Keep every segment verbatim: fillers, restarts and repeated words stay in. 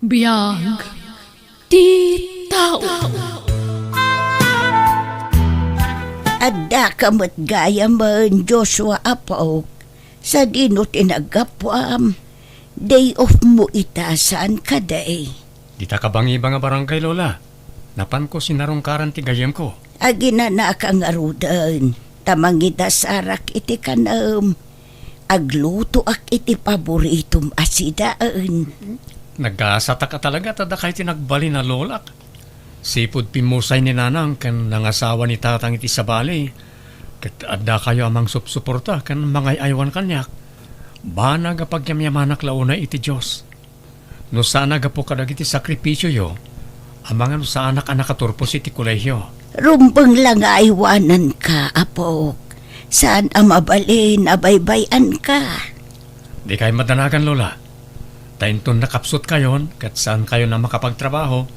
Biag ti tao. Addaka met gayamen, Joshua, apok, sadino ti naggapuam? Day off mo ita, saan kadi? Dita kabangibang a barangay, Lola. Napanko sinarungkaran ti gayyemko. Aginanaka ngaruden, ta mangidasarak iti kanem. Aglutoak iti paboritom a sidaen. Nagasatak a talaga ta dakay ti nagbalin a lolak. Sipud pimmusay ni Nanang ken nangasawa ni Tatang iti sabali, ket addakayo a mangsupsuporta ken mangay-aywan kaniak. Banag a pagyamyamanak la unay iti Dios. No saan a gapu kadagiti sakripisioyo, amangan no saanak a nakaturpos iti kolehio. Rumbeng la nga aywananka, apok. Saan a mabalin a baybay-anka. Dikay madanagan, Lola. Ta inton nakapsutkayon ket saankayon a makapagtrabaho,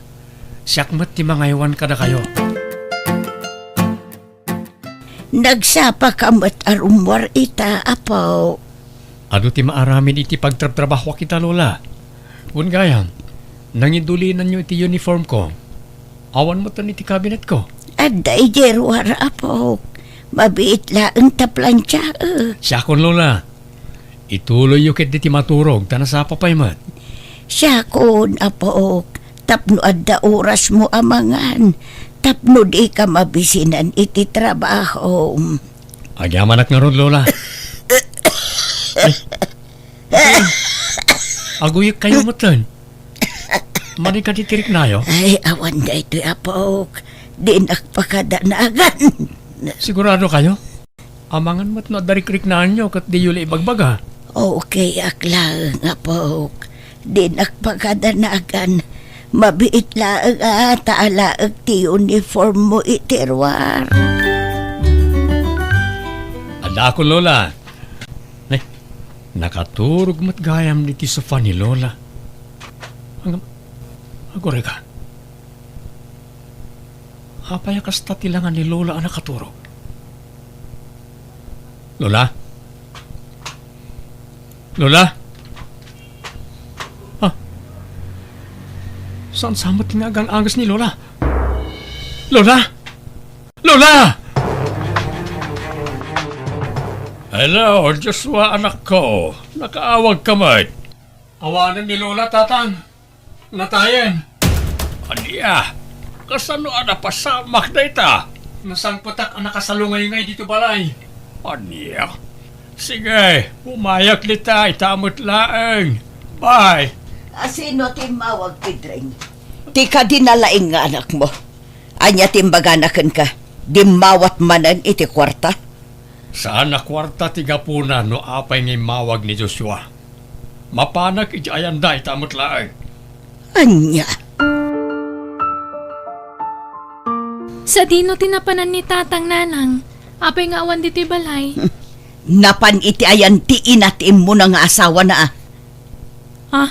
siak met ti mangaywan kadakayo. Nagsapaka met a rummuar ita, apo. Adu ti maaramid iti pagtrabtrabahoak ita, Lola. Wen gayam, nangidulinanyo iti uniformko. Awan metten iti kabinetko. Adda idiay ruar, apok. Mabiit laeng ta plantiaek. Siakon, Lola. Ituloyyo ketdi ti maturog ta nasapa pay met. Siakon, apok, tapno adda orasmo a mangan, tapno dika mabisinan iti trabahom. Agyamanak ngarud, Lola. Ay. Aguyekkayo metten. Madi kadi ti riknayo? Ay, awan daytoy, apok. Dinak pakadanagan. Siguradokayo? Amangan met no adda rikriknaanyo ket diyo la ibagbaga. Okay ak laeng, apok. Dinak pakadanagan. Mabiit laeng a ta alaek ti uniform mo iti ruar. Adakon, Lola. Ay, nakaturog met gayam ditoy sofa ni Lola. Agam-, aguray ka. Apay a kasta ti langa ni Lola a nakaturog? Lola? Lola? Ah. Saan sa met nga agang-anges ni Lola? Lola? Lola! Hello, Joshua, anakko. Nakaawag ka met. Awanen ni Lola, Tatang. Natayen. Ania? Kasano a napasamak dayta? Nasangpetak a nakasalungay ngay dito balay. Ania? Sige, bumayak dita, ita met laeng. Bye. A, sino ti immawag, Pedring? Ti kadi na laeng nga anakmo. Ania ti imbagana kenka? Dimmawat manen iti kuarta? Saan a kuarta ti gapuna no apay nga immawag ni Joshua. Mapanak iti ayanda ita met laeng. Ania? Sadino ti napanan ni Tatang, Nanang? Apay nga awan ditoy balay? Napan iti ayan ti ina ti immuna nga asawana, a. Ah,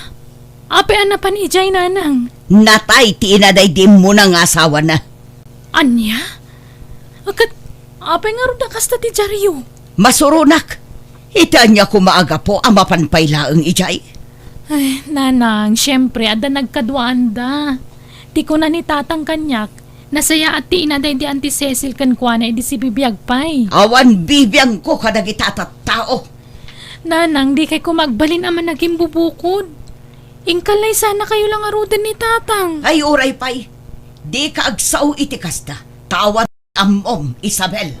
apay a napan idiay, Nanang? Natay ti ina daydi immuna nga asawana. Ania? Ket apay ngarud a kasta ti diaryo? Masuronak. Iti ania koma a gapu a mapan pay laeng idiay? Ay, Nanang, siempre, adda nagkaduaanda. Ti kuna ni Tatang kaniak, nasayaat ti ina daydi Auntie Cecil kenkuana idi sibibiag pay. Awan bibiangko kadagita a tattao. Nanang, dikay koma agbalin a managimbubukod. Inka la, isanakayo la ngaruden ni Tatang. Ay, uray pay. Dika agsao iti kasta. Ta awan ammom, Isabel.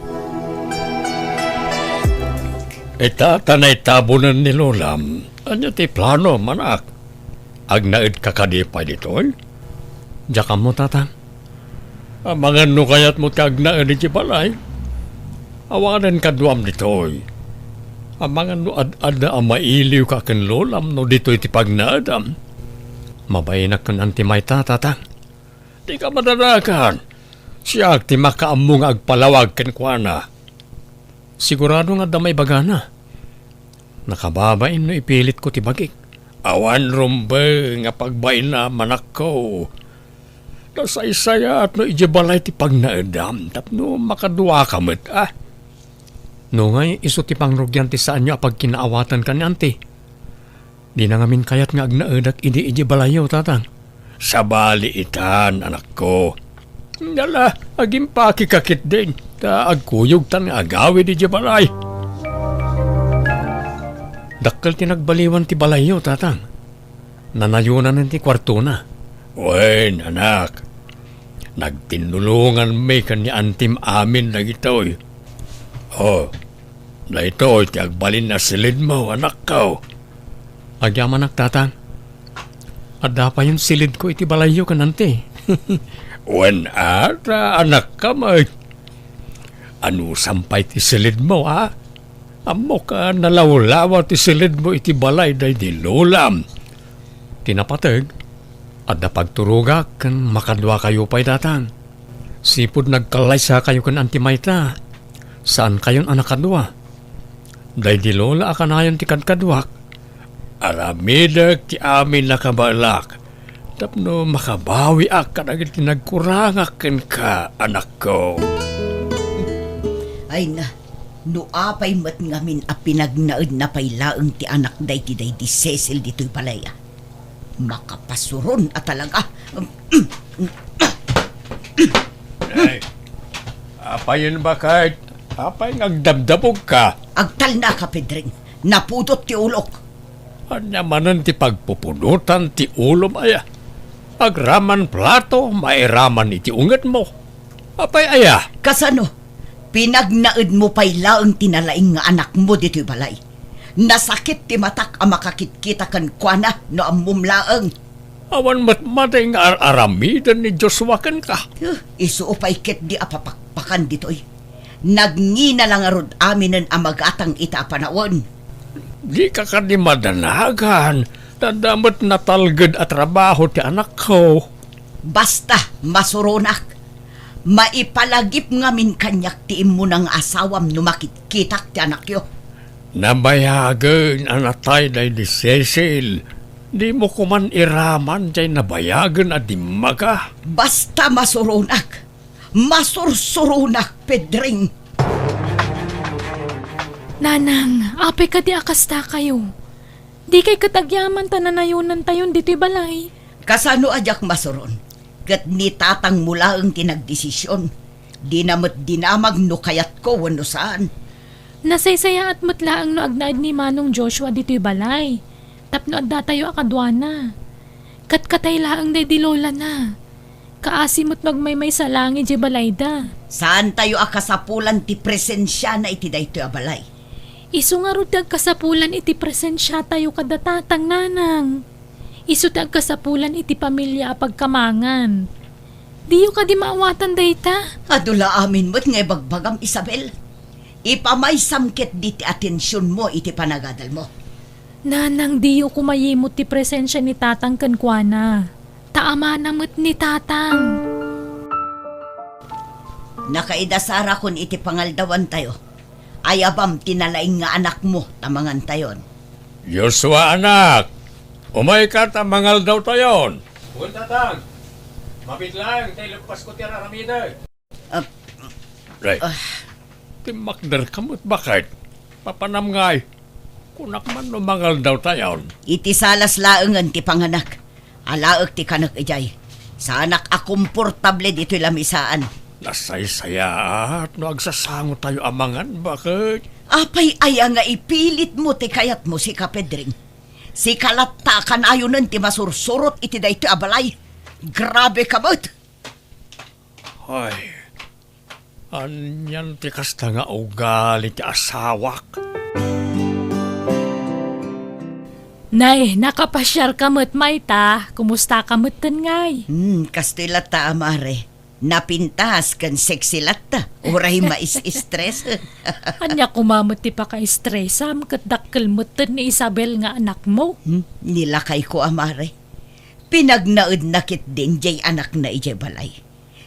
Ita ta naitabonen ni Lolam. Ania ti planom, anak? Agnaedka kadi pay ditoy? Diak ammo, Tatang. Amangan no kayatmo ti agnaed idiay balay. Awanen kaduam ditoy. Amangan no ad-adda a mailiwka ken Lolam no ditoy ti pagnaedam. Mabainak ken Auntie Mayta, Tatang. Dika madanagan. Siak ti makaammo nga agpalawag kenkuana. Sigurado nga adda maibagana. Nakababain no ipilitko ti bagik. Awan rumbeng a pagbainam, anakko. Nasaysayaat no idiay balay ti pagnaedam tapno makaduaka met, a. Nungay isu ti pangrugian ti saanyo a pagkinaawatan ken ni Auntie. Dina ngamin kayat nga agnaedak idi idiay balayyo, Tatang. Sabali itan, anakko. Ala, agimpakeka ketdin, ta agkuyogtan nga agawid idiay balay. Dakkel ti nagbaliwan ti balayyo, Tatang. Nanayonan ti kuartona. Wen, anak. Nagtinnulonganmi ken ni antim amin dagitoy. Oh, daytoy ti agbalin a silidmo, anakko. Agyamanak, Tatang. Adda payen silidko iti balayyo ken anti. Wen a, ta anakka met. Anusam pay ti silidmo, a? Ammok a nalawlawa ti silidmo iti balay daydi lolam. Ti napateg, adda pagturogak ken makaduakayo pay, Tatang. Sipud nagkallaysakayo ken anti mayta, saankayon a nakadua. Daydi lola a kanayon ti kadkaduak. Aramidek ti amin a kabaelak tapno makabawiak kadagiti nagkurangak kenka, anakko. Ay na, no apay met ngamin a pinagnaedna pay laeng ti anakda iti daydi Cecil ditoy balay, a. Makapasuron a talaga. Ay, apayen baket? Apay nga agdabdabogka? Agtalnaka, Pedring. Napudot ti ulok. Ania manen ti pagpupudotan ti ulom aya? Agraman plato, mairaman iti ungetmo. Apay aya? Kasano? Pinagnaedmo pay laeng ti nalaing nga anakmo ditoy balay. Nasakit ti matak a makakitkita kenkuana no ammom laeng. Awan met madi nga ar-aramiden ni Joshua kenka. Huh, isu pay ketdi a papakpakan ditoy. Nagngina la ngarud aminen a magatang ita a panawen. Dika kadi madanagan, ta adda met natalged a trabaho ti anakko. Basta, masuronak. Maipalagip ngamin kaniak ti immuna nga asawam no makitkitak ti anakyo. Nabayagen a natay daydi Cecil. Dimo koman iraman jay nabayagen a dimmaga. Basta, masuronak. Masursuronak, Pedring. Nanang, apay kadi a kastakayo? Dikay ket agyaman ta nanayonantayon ditoy balay. Kasano a diak masuron? Ket ni tatangmo laeng ti nagdesisyon. Dina met dinamag no kayatko wenno saan. Nasaysayaat met laeng no agnaed ni Manong Joshua ditoy balay, tapno addatayo a kaduana. Ket katay laeng daydi lolana. Kaasi met no agmaymaysa laeng idiay balayda. Saantayo a kasapulan ti presensiana iti daytoy a balay. Isu ngarud ti agkasapulan iti presensiatayo kada tatang, nanang. Isu ti agkasapulan iti pamilia a pagkamangan. Diyo kadi maawatan dayta? Adu la amin met nga ibagbagam, Isabel. Ipamaysam ketdi ti atensionmo iti panagadalmo. Nanang, diyo koma yimut ti presensia ni tatang kenkuana. Ta amana met ni tatang. Nakaidasarakon iti pangaldawantayo. Ayabam ti nalaing nga anakmo ta mangantayon. Joshua, anak, umayka ta mangaldawtayon. Wen, tatang. Mabiit laeng ta ileppasko ti ar-aramidek. Ah, Ay, ah. Timmakderka met, baket? Papanam ngay. Kunak man no mangaldawtayon. Iti salas laengen ti panganak. Alaek ti kanek idiay. Saanak a komportable ditoy lamisaan. Nasaysayaat no agsasangotayo a mangan, baket? Apay aya nga ipilitmo ti kayatmo, sika, Pedring? Sika latta a kanayonen ti masursurot iti daytoy a balay. Grabe ka met! Ay, anian ti kasta nga ugali ti asawak? Nay, nakapasiarka met mayta. Kumustaka metten ngay? Hmm, kastoy latta a mare. Napintas ken sexy latta. Uray mais-stress. Ania koma met ti paka-stressam ket dakkel metten ni Isabel nga anakmo? Hmm, ni lakayko a mare. Pinagnaedna ketdin diay anakna idiay balay.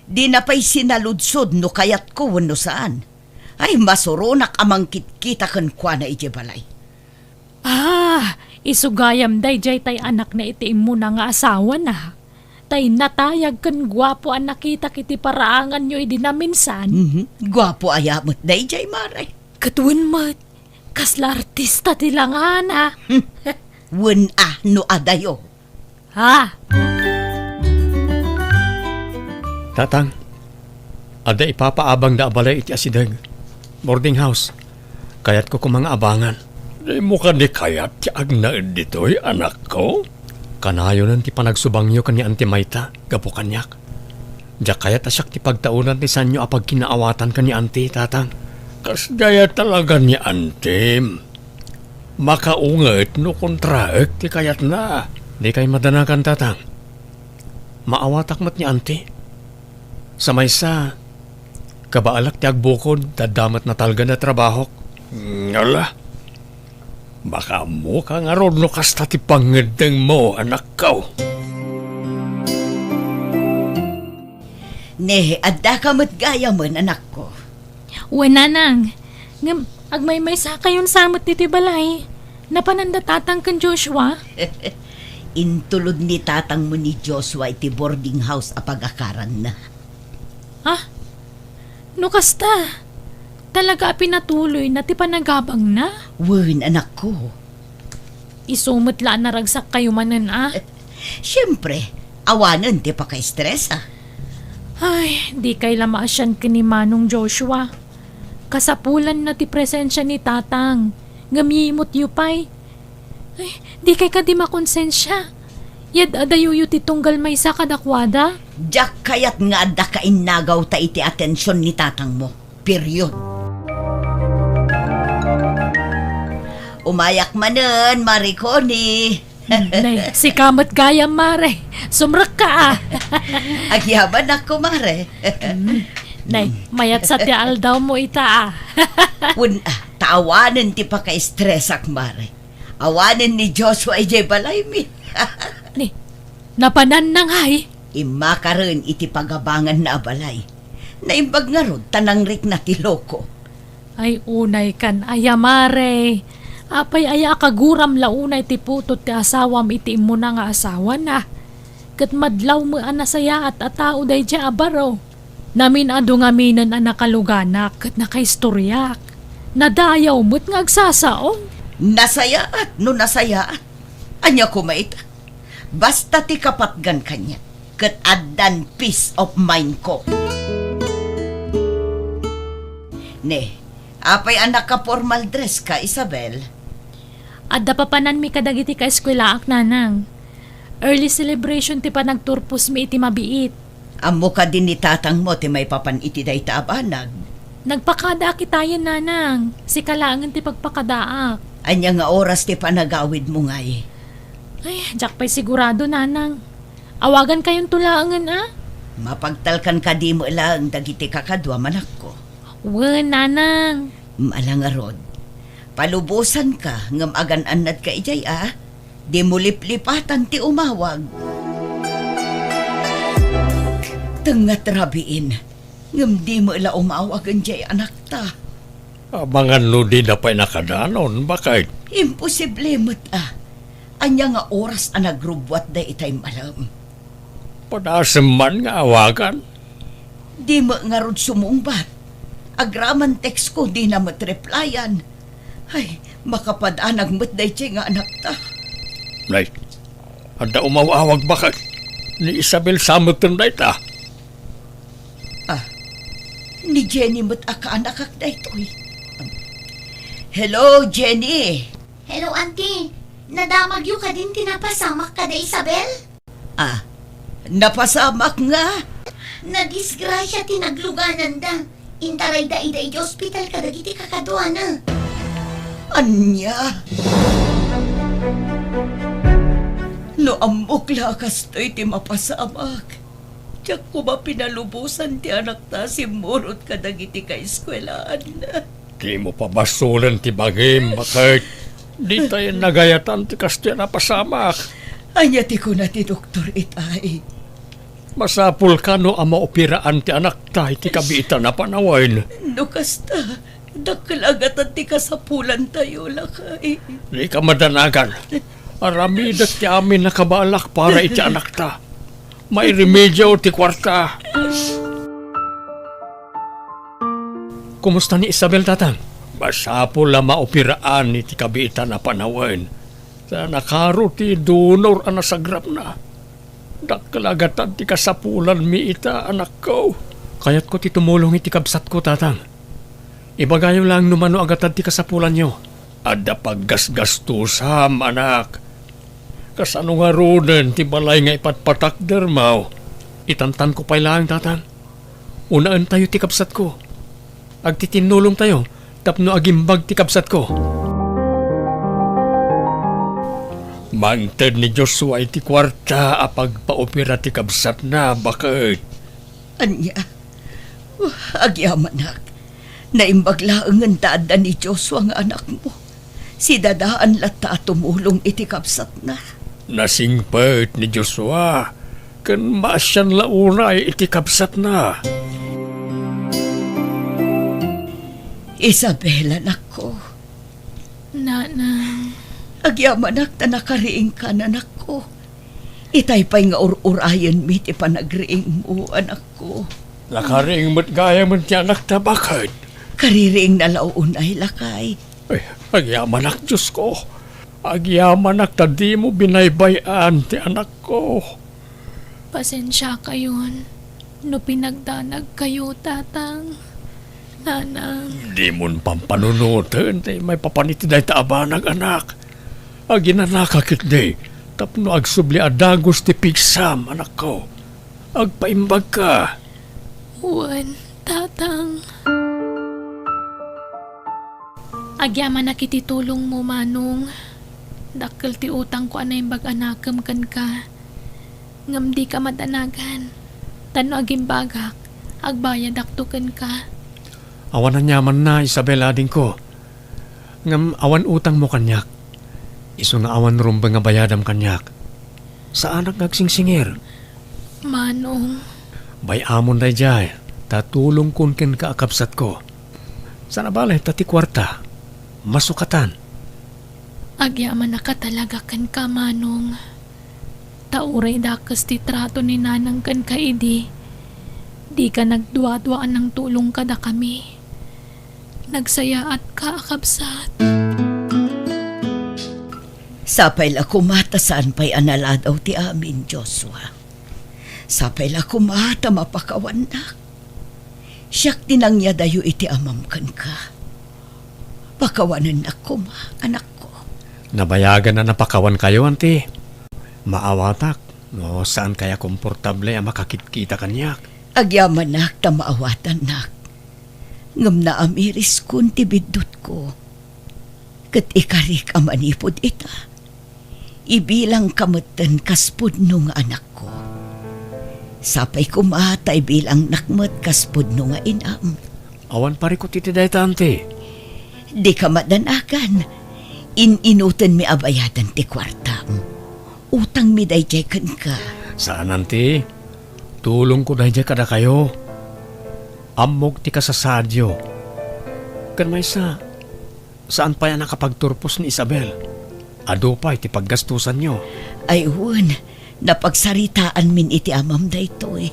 Dina pay sinaludsod no kayatko wenno saan. Ay, masuronak a mangkitkita kenkuana idiay balay. Ah, isu gayam daydiay tay anakna iti immuna nga asawana. Tay natayag ken guapo a nakitak iti paraanganyo idi naminsan. Mhm. Guapo aya met daydiay, mare. Ket wen met, kasla artista ti langana. Wen a no adayo. Ha? Tatang, adda ipapaabangda a balay iti asideg. Boarding house. Kayatko koma nga abangan. Dimo kadi kayat ti agnaed ditoy, anakko? Kanayonen ti panagsubangyo ken ni Auntie Mayta gapu kaniak. Diak kayat a siak ti pagtaodan ti sanio a pagkinaawatan ken ni Auntie, Tatang. Kasdiay talaga ni Auntie. Makaunget no kontraek ti kayatna. Dikay madanagan, Tatang. Maawatak met ni Auntie. Sa maysa, kabaalak ti agbukod, ta adda met natalged a trabahok. Ngala, makaammoka ngarud no kasta ti pangngeddengmo, anakko. Ne, addaka met gayamen, anakko. Wen, nanang. Ngem, agmaymaysakayon sa met ditoy balay. Napananda tatang ken Joshua? Intulod ni tatangmo ni Joshua iti boarding house a pagakaranna. Ha? No kasta, talaga a pinatuloyna ti panagabangna? Wen, anakko. Isu met la a naragsakkayo manen a? Siempre, awanen ti pakaestresa. Ay, dikay la maasian ken ni Manong Joshua. Kasapulanna ti presensia ni Tatang, ngem yimutyo pay. Ay, dikay kadi makonsensia? Yad-adayoyo ti tunggal maysa kadakuada? Diak kayat nga adda kainnagawta iti atension ni tatangmo. Period. Umayak manen, Mare Connie. Nay, sika met gayam, Mare. Sumrekka a. Agyamanak, Mare. Mm. Nay, mayat sa ti aldawmo ita a. Wen, ah, ta awanen ti pakaestresak, Mare. Awanen ni Joshua idiay balaymi. Ni, napananna ngay? Immakaen iti pagabanganna a balay. Naimbag ngarud ta nangrikna ti loko. Ay, unaykan aya, Mare. Apay aya a kaguram la unay ti putot ti asawam iti immuna nga asawana? Ket madlawmo a nasayaat a tao daydiay a baro. Namin-adu ngaminen a nakaluganak ket nakaistoriak. Nadayaw met nga agsasaom. Nasayaat no nasayaat. Ania koma ita? Basta ti kapatgan kaniak, ket addan peace of mind ko. Ne, apay a naka-formal dress ka, Isabel? Adda papananmi kadagiti kaeskuelaak, nanang. Early celebration ti panagturposmi iti mabiit. Ammo kadi ni tatangmo ti maipapan iti dayta a banag? Nagpakadaak itayen, nanang. Sika laengen ti pagpakadaak. Ania nga oras ti panagawidmo ngay? Ay, diak pay sigurado, nanang. Awagankayonto laengen a? Mapagtalkan kadi met laeng dagiti kakadua, manakko? Wen, nanang. Ala ngarud. Palubosanka ngem agan-annadka idiay a. Dimo liplipatan ti umawag. Tengnga ti rabiin, ngem dimo la umawagen diay anakta. Amangan no dida pay nakadanon, baket. Imposible met a. Ania nga oras a nagrubbuat dayta immala? Padasem man nga awagan. Dimo ngarud sumungbat. Agraman text ko, dina met replyan. Ay, makapadanag met daydiay nga anakta. Nay, adda umaw-awag baket. Ni Isabel sa metten dayta. Ah, ni Jenny met a kaanakak daytoy. Hello, Jenny. Hello, Auntie. Nadamagyo kadin ti napasamak kada Isabel? Ah, napasamak nga? Nadisgrasia ti naglugananda. Intarayda ida iti ospital kadagiti kakaduana. Ania? No ammok la a kastoy ti mapasamak, diak koma pinalubosan ti anakta a simmurot kadagiti kaeskuelaanna. Dimo pabasolen ti bagim, baket. Ditayen nagayatan ti kastoy a napasamak. Ania ti kuna ti doktor itay? Masapul kano a maoperaan ti anakta iti kabiitan a panawen? No kasta, dakkel a gatan ti kasapulantayo, lakay. Dika madanagan. Aramidek ti amin a kabaelak para iti anakta. Mairemedio ti kuarta. Kumusta ni Isabel, Tatang? Masapul a maoperaan iti kabiitan a panawen. Ta nakaro ti donor a nasagrapna. Dakkel a gatad ti kasapulanmi ita, anakko. Kayatko ti tumulong iti kabsatko, Tatang. Ibagayo laeng no mano a gatad ti kasapulanyo. Adda paggasgastusam, anak. Kasano ngaruden ti balay nga ipatpatakdermo? Itantanko pay laeng, Tatang. Unaentayo ti kabsatko. Agtitinnulongtayo tapno agimbag ti kabsatko. Mangted ni Joshua iti kuarta a pagpaopera ti kabsatna, baket. Ania? Agyamanak. Naimbag laengen ta adda ni Joshua nga anakmo. Sidadaan latta a tumulong iti kabsatna. Nasingpet ni Joshua, ken maasian la unay iti kabsatna. Isabel, anakko. Nanang. Agyamanak ta nakariingka, anakko. Itay pay nga ur-urayenmi ti panagriingmo, anakko. Nakariing met gayamen ti anakta, baket. Kaririingna la unay, lakay. Ay, agyamanak, Diosko. Agyamanak ta dimo binaybay-an ti anakko. Pasensiakayon no pinagdanagkayo, Tatang, Nanang. Dimon pampanunoten ti maipapan iti dayta a banag, anak. Aginanaka ketdi tapno agsubli a dagus ti pigsam, anakko. Agpaimbagka. Wen, Tatang. Agyamanak iti tulongmo, Manong. Dakkel ti utangko a naimbag a nakem kenka. Ngem dika madanagan. Ta no agimbagak, agbayadakto kenka. Awan aniamanna, Isabel, adingko. Ngem awan utangmo kaniak. Isu nga awan rumbeng a bayadam kaniak. Saanak nga agsingsingir. Manong. Bay-amon daydiay, ta tulongkon kenka a kabsatko. Saan a bale ta ti kuarta, masukatan. Agyamanak a talaga kenka, Manong. Ta uray dakes ti trato ni Nanang kenka idi, dika nagduadua a nangtulong kadakami. Nagsayaatka a kabsat. Sapay la koma ta saan pay a naladaw ti amin, Joshua. Sapay la koma ta mapakawannak. Siak ti nangyadayo iti amam kenka. Pakawanennak koma, anakko. Nabayagan a napakawankayo, anti. Maawatak no saankayo a komportable a makakitkita kaniak. Agyamanak ta maawatannak. Ngem naamiriskon ti biddutko. Ket ikarik a manipud ita, ibilangka metten kas pudno nga anakko. Sapay koma ta ibilangnak met kas pudno nga inam. Awan parikut iti dayta, anti. Dika madanagan. In-inutenmi a bayadan ti kuartam. Utangmi daydiay kenka. Saan, anti. Tulongko daydiay kadakayo. Ammok ti kasasaadyo. Ken maysa, saan pay a nakapagturpos ni Isabel. Adu pay ti paggastusanyo. Ay wen, napagsaritaanmin iti amam daytoy.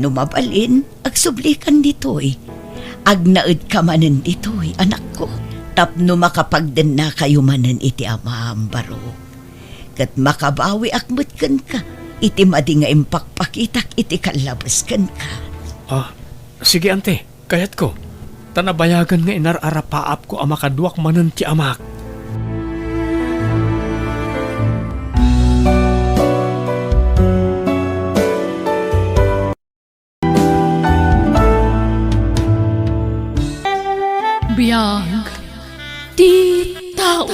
No mabalin, agsublikan ditoy. Agnaedka manen ditoy, anakko, tapno makapagdennakayo manen iti amam, baro. Ket makabawiak met kenka iti madi nga impakpakitak iti kallabes kenka. Ah, sige, anti. Kayatko, ta nabayagan nga inar-arapaapko a makaduak manen ti amak. Biag ti tao.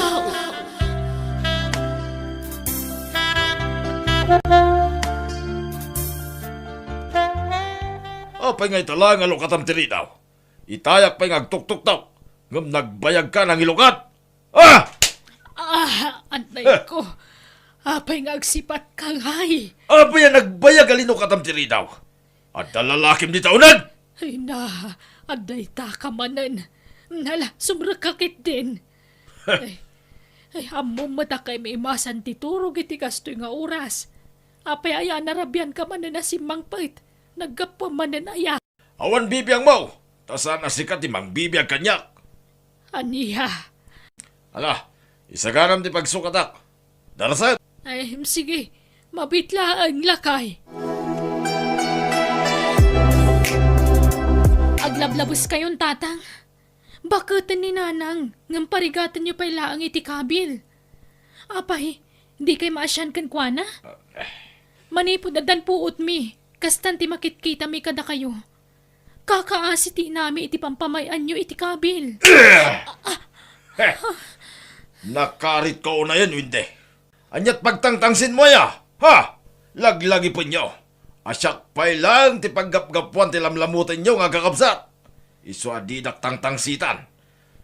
Apay nga ita la nga lukatam ti ridaw? Itayak pay nga agtuktuktok, ngem nagbayagka nangilukat! Ah! Ah, adday ko. Apay nga agsipatka ngay? Apay a nagbayag a linukatam ti ridaw? Adda lalakim dita uneg? Ay na, adda ita ka manen. Nala, sumrekka ketdin. Ay, ay, ammom met a kaymi imasan ti turog iti kastoy nga oras. Apay aya a narabianka manen a simmangpet? Naggapuam manen aya? Awan bibiangmo, ta saan a sika ti mangbibiag kaniak. Ania? Ala, isaganam ti pagsukatak. Darasem! Ay, sige. Mabiit laeng, lakay. Aglablabeskayon, tatang. Baketen ni nanang, ngem parigatenyo pay laeng iti kabil. Apay, dikay maasian kenkuana? Manipud addan puotmi, kastan ti makitkitami kadakayo. Kakaasi ti inami iti pampamay-anyo iti kabil. Nakaritko unayen, wenno? Aniat pagtangtangsinmo aya? Ha? Laglagipenyo. A siak pay laeng ti paggapgapuan ti lamlamutenyo nga agkakabsat. Isu a didak tangtangsitan.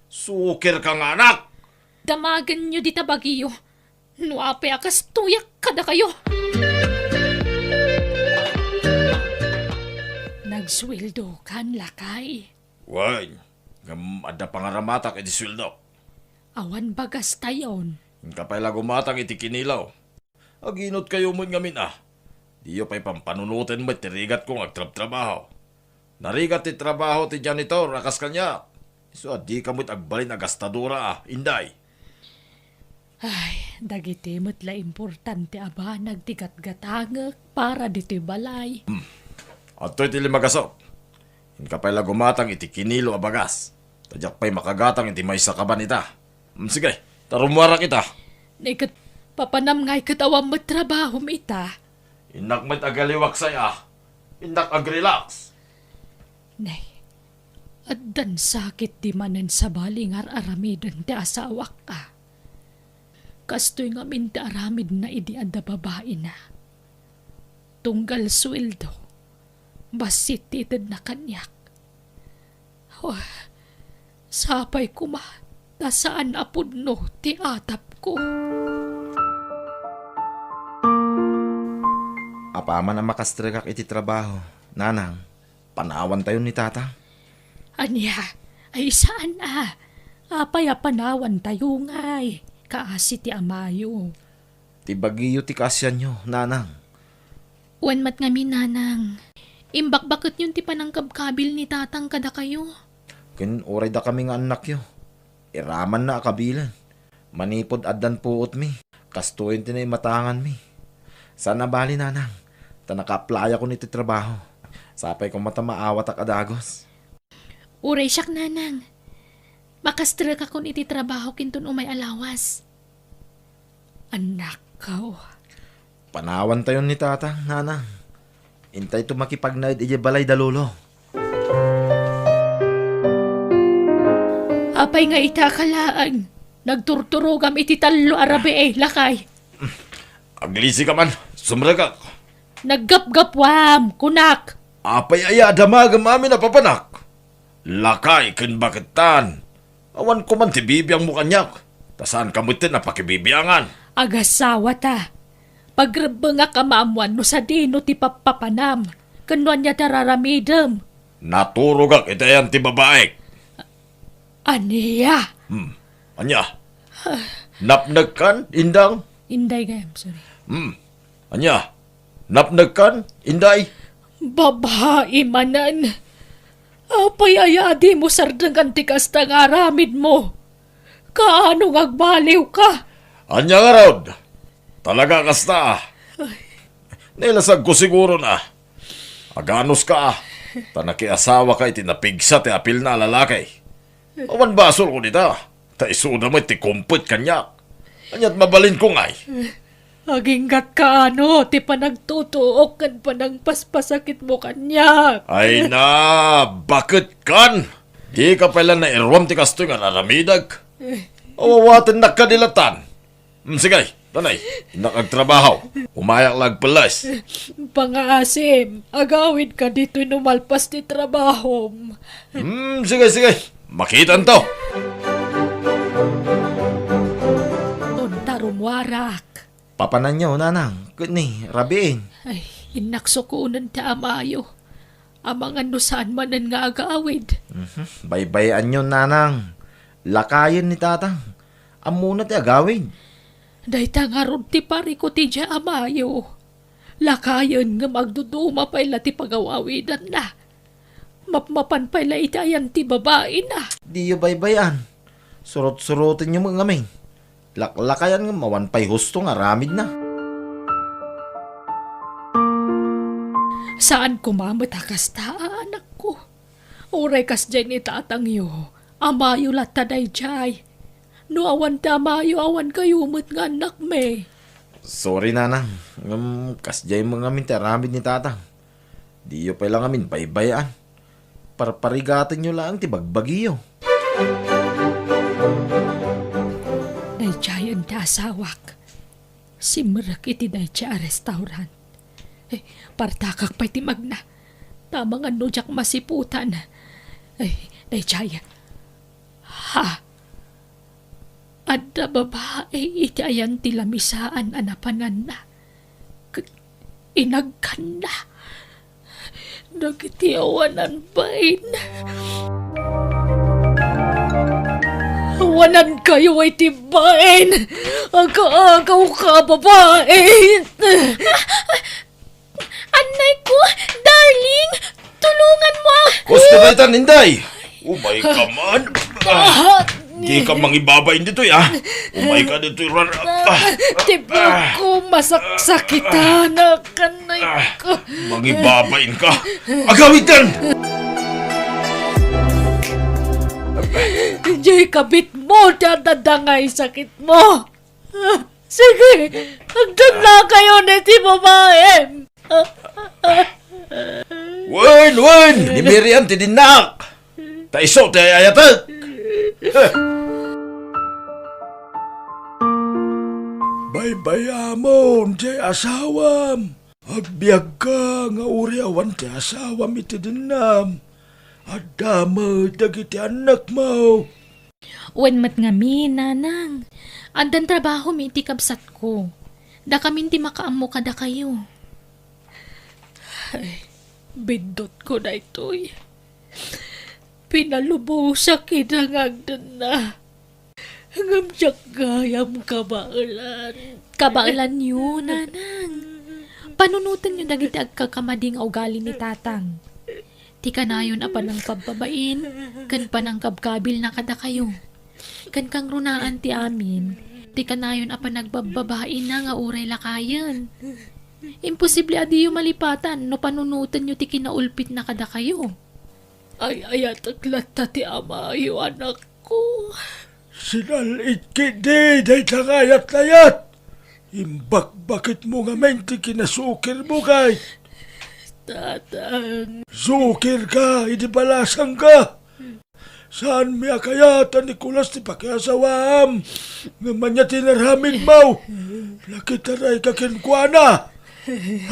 Sukirka nga anak! Damagenyo dita bagiyo. No apay a kastoyak kadakayo. Nagsueldokan, lakay? Wen, ngem adda pangaramatak iti sueldok. Awan bagastayon. Inka pay la gumatang iti kinilo. Aginotkayo met ngamin a. Diyo pay pampanunoten met ti rigatko nga agtrabtrabaho. Narigat ti trabaho ti janitor a kas kaniak. Isu a dika met agbalin a gastadora a, inday. Ay, dagiti met la importante a banag ti gatgatangek para ditoy balay. Hmm. Adtoy ti limagasok. Inka pay la gumatang iti kinilo a bagas. Ta diak pay makagatang iti maysa kaban ita. Hmm, sige, ta rummuarak ita. Nay ket papanam ngay ket awan met trabahom ita. Innak met agaliwaksay a. Innak agrelax. Nay, addan sakit di manen sabali nga ar-aramiden ti asawak a. Kastoy ngamin ti aramidna idi adda babaina. Tunggal sueldo, bassit ti itedna kaniak. Oh, sapay koma ta saan a pudno ti atapko. Apaman a makastrekak iti trabaho, nanang, panawantayon ni tata. Ania? Ay, saan a? Apay a panawantayo ngay? Kaasi ti amayo. Ti bagiyo ti kaasianyo, nanang. Wen met ngamin, nanang. Imbakbaketyon ti panangkabkabil ni tatang kadakayo. Ken uray dakami nga annakyo, iramanna a kabilen. Manipud addan puotmi, kastoyen ti naimatanganmi. Saan a bali, nanang, ta nakaaplayakon iti trabaho. Sapay koma ta maawatak a dagus. Uray siak, nanang. Makastrekakon iti trabaho kinton umay a lawas. Annakko. Panawantayon ni tatang, nanang. Intayto makipagnaed idiay balay da lolo. Apay nga ita ka laeng, nagturturogam iti tallo a rabii, lakay? Aglisi ka man, sumrekak. Naggapgapuam, kunak. Apay aya a damagem amin a papanak? Lakay ken baketan. Awan koman ti bibiangmo kaniak, ta saanka metten a pakibibiangan. Agasawata. Pagrebbengak a maammuan no sadino ti pappapanam, ken no ania ti ar-aramidem. Naturogak iti ayan ti babaik. Ania? Hmm. Ania? Napnekkan, Indang? Inday gayam, sorry. Hmm. Ania? Napnekkan, Inday? Babai manen. Apay aya a dimo sardengan ti kasta nga aramidmo? Kaano nga agbaliwka? Ania ngarud? Talaga kasta a. Ay. Nailasagko siguro na. Aganuska a. Ta nakiasawaka iti napigsa ti apilna a lalaki. Awan basolko dita. Ta isuda met ti kumpet kaniak. Ania't mabalinko ngay? Aginggatka ano ti panagtutuok ken panangpaspasakitmo kaniak? Ay na, baketkan? Dika pay la nairuam ti kastoy nga ar-aramidek? Awawatennak kadi latan. Mm, sige, tanay. Innak agtrabaho. Umayak la agpelles. Pangaasim, agawidka ditoy no malpas ti trabahom. Mm, sige, sige. Makitanto. Unta rummuarak. Papananyo, nanang, ket ni, rabiin. Ay, innak sukonen ti amayo. Amangan no saan manen nga agawid. Mhm. Baybay-anyo, nanang. Lakayen ni tatang. Ammona ti agawid. Dayta ngarud ti parikut idiay amayo. Lakayen ngem agduduma pay la ti pagaw-awidanna. Mapmapan pay la iti ayan ti babaina. Diyo baybay-an. Surot-surotenyo met ngamin. Laklakayan ngem awan pay husto nga aramidna. Saan koma met a kasta, anakko. Uray kasdiay ni tatangyo, amayo latta daydiay. No awan ti amayo, awan kayo met nga annakmi. Sorry, nanang. Ngem kasdiay met ngamin ti aramid ni tatang. Diyo pay la ngamin baybay-an. Parparigatenyo laeng ti bagbagiyo. Daydiayen ti asawak. Simrek iti daydiay a restaurant. Eh, partakak pay ti magna. Ta amangan no diak masiputan. Eh, daydiay. Ha? Adda babai iti ayan ti lamisaan a napananna. Ket inagkanna dagiti awanan bain. Awanankayo iti bain! Aga-agaw ka, babai! Annay ko, darling! Tulungan mo ako! Gusto ba itan, Inday? Umay ka man. Ah, di ka mangibabain ditoy, ah. Umay ka ditoy, rar-, ah. Ti buko, masaksakitan. Kanay ko. Mangibabain ka. Agawid kan! Diay kabit mo, dadadangay sakit mo. Sige, agdanla kayo ni ti babae. Wen, wen! Ni Miriam ti dinnak! Ta isu ti ay-ayatek! Baybayamon ti asawam. Agbiagka nga uray awan ti asawam iti dennam. Adda met dagiti annakmo. Wen met ngamin, nanang. Addan trabaho mi iti kabsatko. Dakamin ti makaammo kadakayo. Ay, biddutko daytoy. Pinalubosak ida nga agdanna. Ngem diak gayam kabaelan. Kabaelanyo, nanang. Panunotenyo dagiti agkakamadi nga ugali ni tatang. Ti kanayon a panangpabbabain ken panangkabkabilna kadakayo. Ken kangrunaan ti amin, ti kanayon a panagbabbabaina nga uray lakayen. Imposible a diyo malipatan no panunotenyo ti kinaulpitna kadakayo. Ay-ayatek latta ti amayo, anakko. Sinal-it ketdi dayta nga ayat-ayat. Imbakbakitmo ngamin ti kinasukirmo, kay. Tatang. Sukirka idi balasangka. Saanmi a kayat a Nicolas ti pakiasawaam. Ngem ania ti inaramidmo? Nakitarayka kenkuana.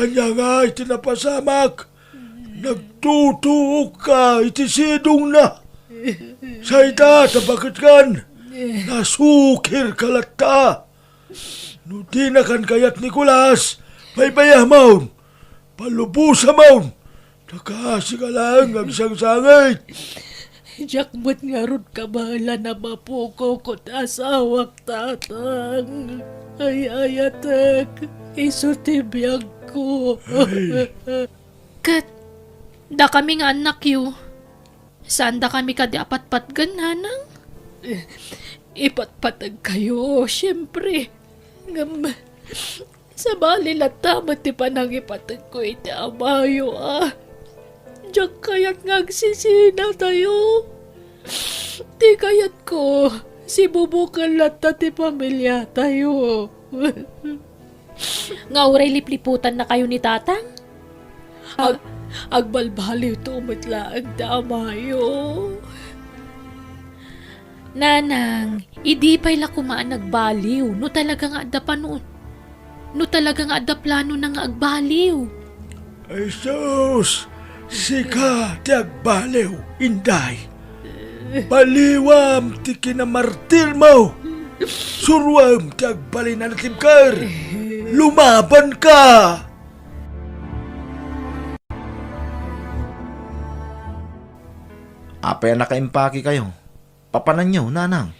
Ania nga iti napasamak? Nagtutuokka iti sidongna. Sayda ta baketkan, nasukirka latta. No dinakan kayat, Nicolas, baybayamon, palubosamon, ta kaasika laeng nga agsangsangit. Diak met ngarud kabaelan a mapukaw ket asawak, tatang. Ay-ayatek, isu ti biagko. Ay. Ket dakami nga annakyo, saandakami kadi a patpatgen, nanang? Ipatpategkayo, siempre. Ngem, sabali latta met ti panangipategko iti amayo, a. Diak kayat nga agsisinatayo. Ti kayatko, sibubuken latta ti pamiliatayo. Nga uray lipliputannakayo ni tatang? Ag-, agbalbaliwto met laeng ti amayo. Nanang, idi pay la koma a nagbaliw, no talaga nga adda panu-, no talaga nga adda planona nga agbaliw. Ay, sus! Sika ti agbaliw, Inday. Baliwam ti kinamartirmo. Suroem ti agbalin a natibker. Lumabanka! Apay a nakaimpakekayo? Papananyo, nanang?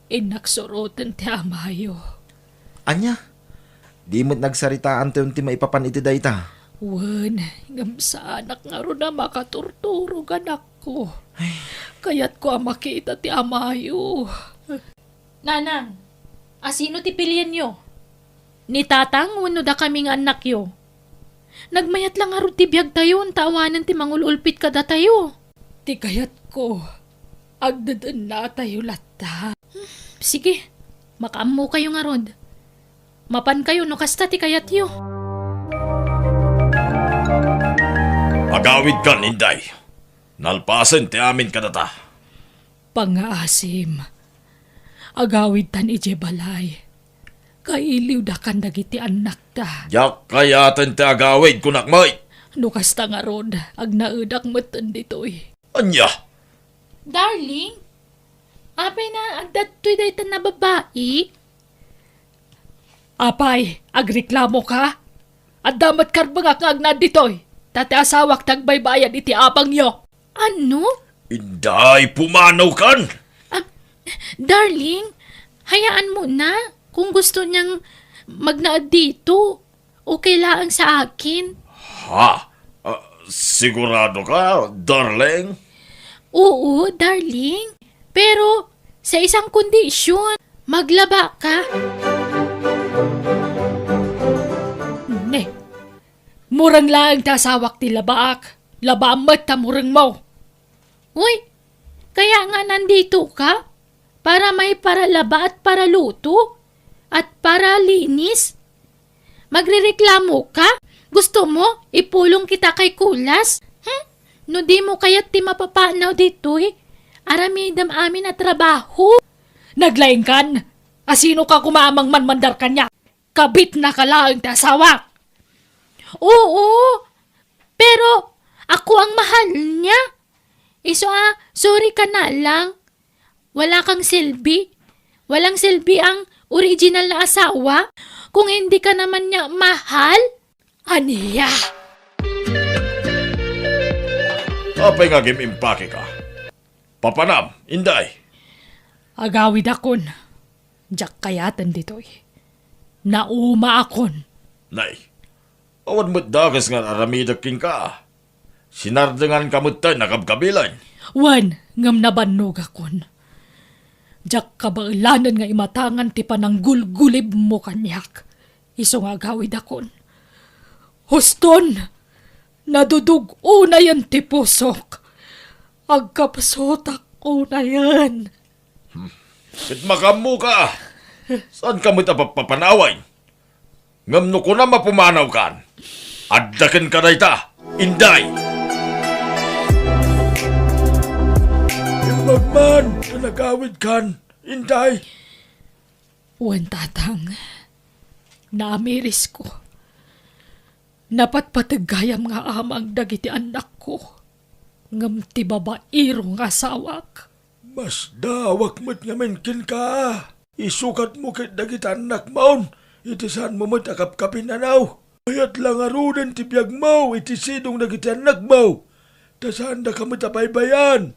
Innak suroten ti amayo. Ania? Di met nagsaritaantayon ti maipapan iti dayta? Wen, ngem saanak ngarud a makaturturog, anakko. Ay. Kayatko a makita ti amayo. Nanang, Asino ti pilienyo? Ni Tatang wenno dakami nga annakyo? Nagmayat la ngarud ti biagtayon ta awanen ti mangul-ulpit kadatayo. Ti kayatko, agdedennatayo latta. Sige, makaammokayo ngarud. Mapankayo no kasta ti kayatyo. Agawidkan, Inday. Nalpasen ti amin kadata. Pangngaasim, agawidtan idiay balay. Kailiwdakan dagiti annakta. Diak kayaten ti agawid, kunak met. No kasta ngarud, agnaedak metten ditoy. Ania? Darling, apay na agdatoy dayta a babai? Apay, agreklamoka? Adda met karbengak nga agnaed ditoy, ta ti asawak ti agbaybayad iti abangyo. Ano? Inday, pumanawkan! Ah, darling, hayaanmo na kung gusto niyang magnaed dito. Okay laeng sa akin. Ha? Ah, sigurado ka, darling? Oo, darling. Pero sa isang kondisyon, maglaba ka. Ne, mureng laeng ti asawak ti labaak. Labaam met ta murengmo. Uy, kaya nga nandito ka? Para maiparalaba at paraluto? At paralinis? Magrereklamo ka? Gusto mo ipulong kita kay Kulas? Hmm? No di mo kayat ti mapapanaw ditoy, aramidem amin a trabaho. Naglaingkan? Asino ka koma a mangmanmandar kaniak? Kabitna ka laeng ti asawak. Oo, pero ako ang mahal niya. Isu a, sorry ka na lang. Wala kang silbi. Walang silbi ang original na asawa kung hindi ka naman niya mahal. Ania? Apay nga agim-impake ka? Papanam, Inday. Agawidakon. Diak kayaten ditoy. Naumaakon. Nay, awan met dakes nga aramidek kenka. Sinardenganka metten a kabkabilen. Wen, ngem nabannogakon. Diak kabaelanen nga imatangan ti pananggulgulibmo kaniak. Isu nga agawidakon. Huston, nadudug-onayen ti pusok. Agkapsutak unayen. Hmm. Ket makaammoka, saanka met a papapanawen. Ngem no kunam a pumanawkan, adda kenka dayta, Inday. Imbag man a nagawidkan, Inday. Wen, Tatang, naamirisko. Napatpateg gayam nga amang dagiti annakko, ngem ti babaero nga asawak. Masdaawak met ngamin kenka. Isukatmo ket dagiti annakmon iti saanmo met a kapkapinnanaw. Mayat la ngaruden ti biagmo iti sidong dagiti annakmo, ta saandaka met a baybay-an.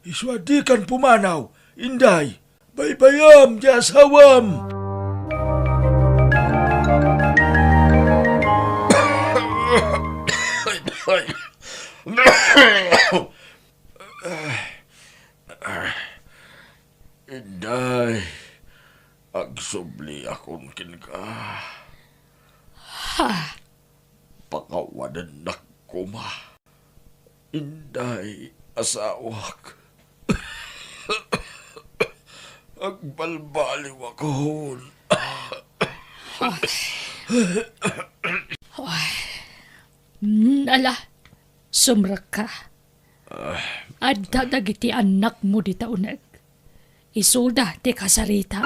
Isu a dikan pumanaw, Inday. Baybayam ti asawam! Inday, agsubliakon kenka. Ha? Pakawanennak koma. Inday, asawak. Agbalbaliwakon. Ay. Ay. Mm, ala, sumrekka. Ah. Adda dagiti annakmo dita uneg. Isuda ti kasarita.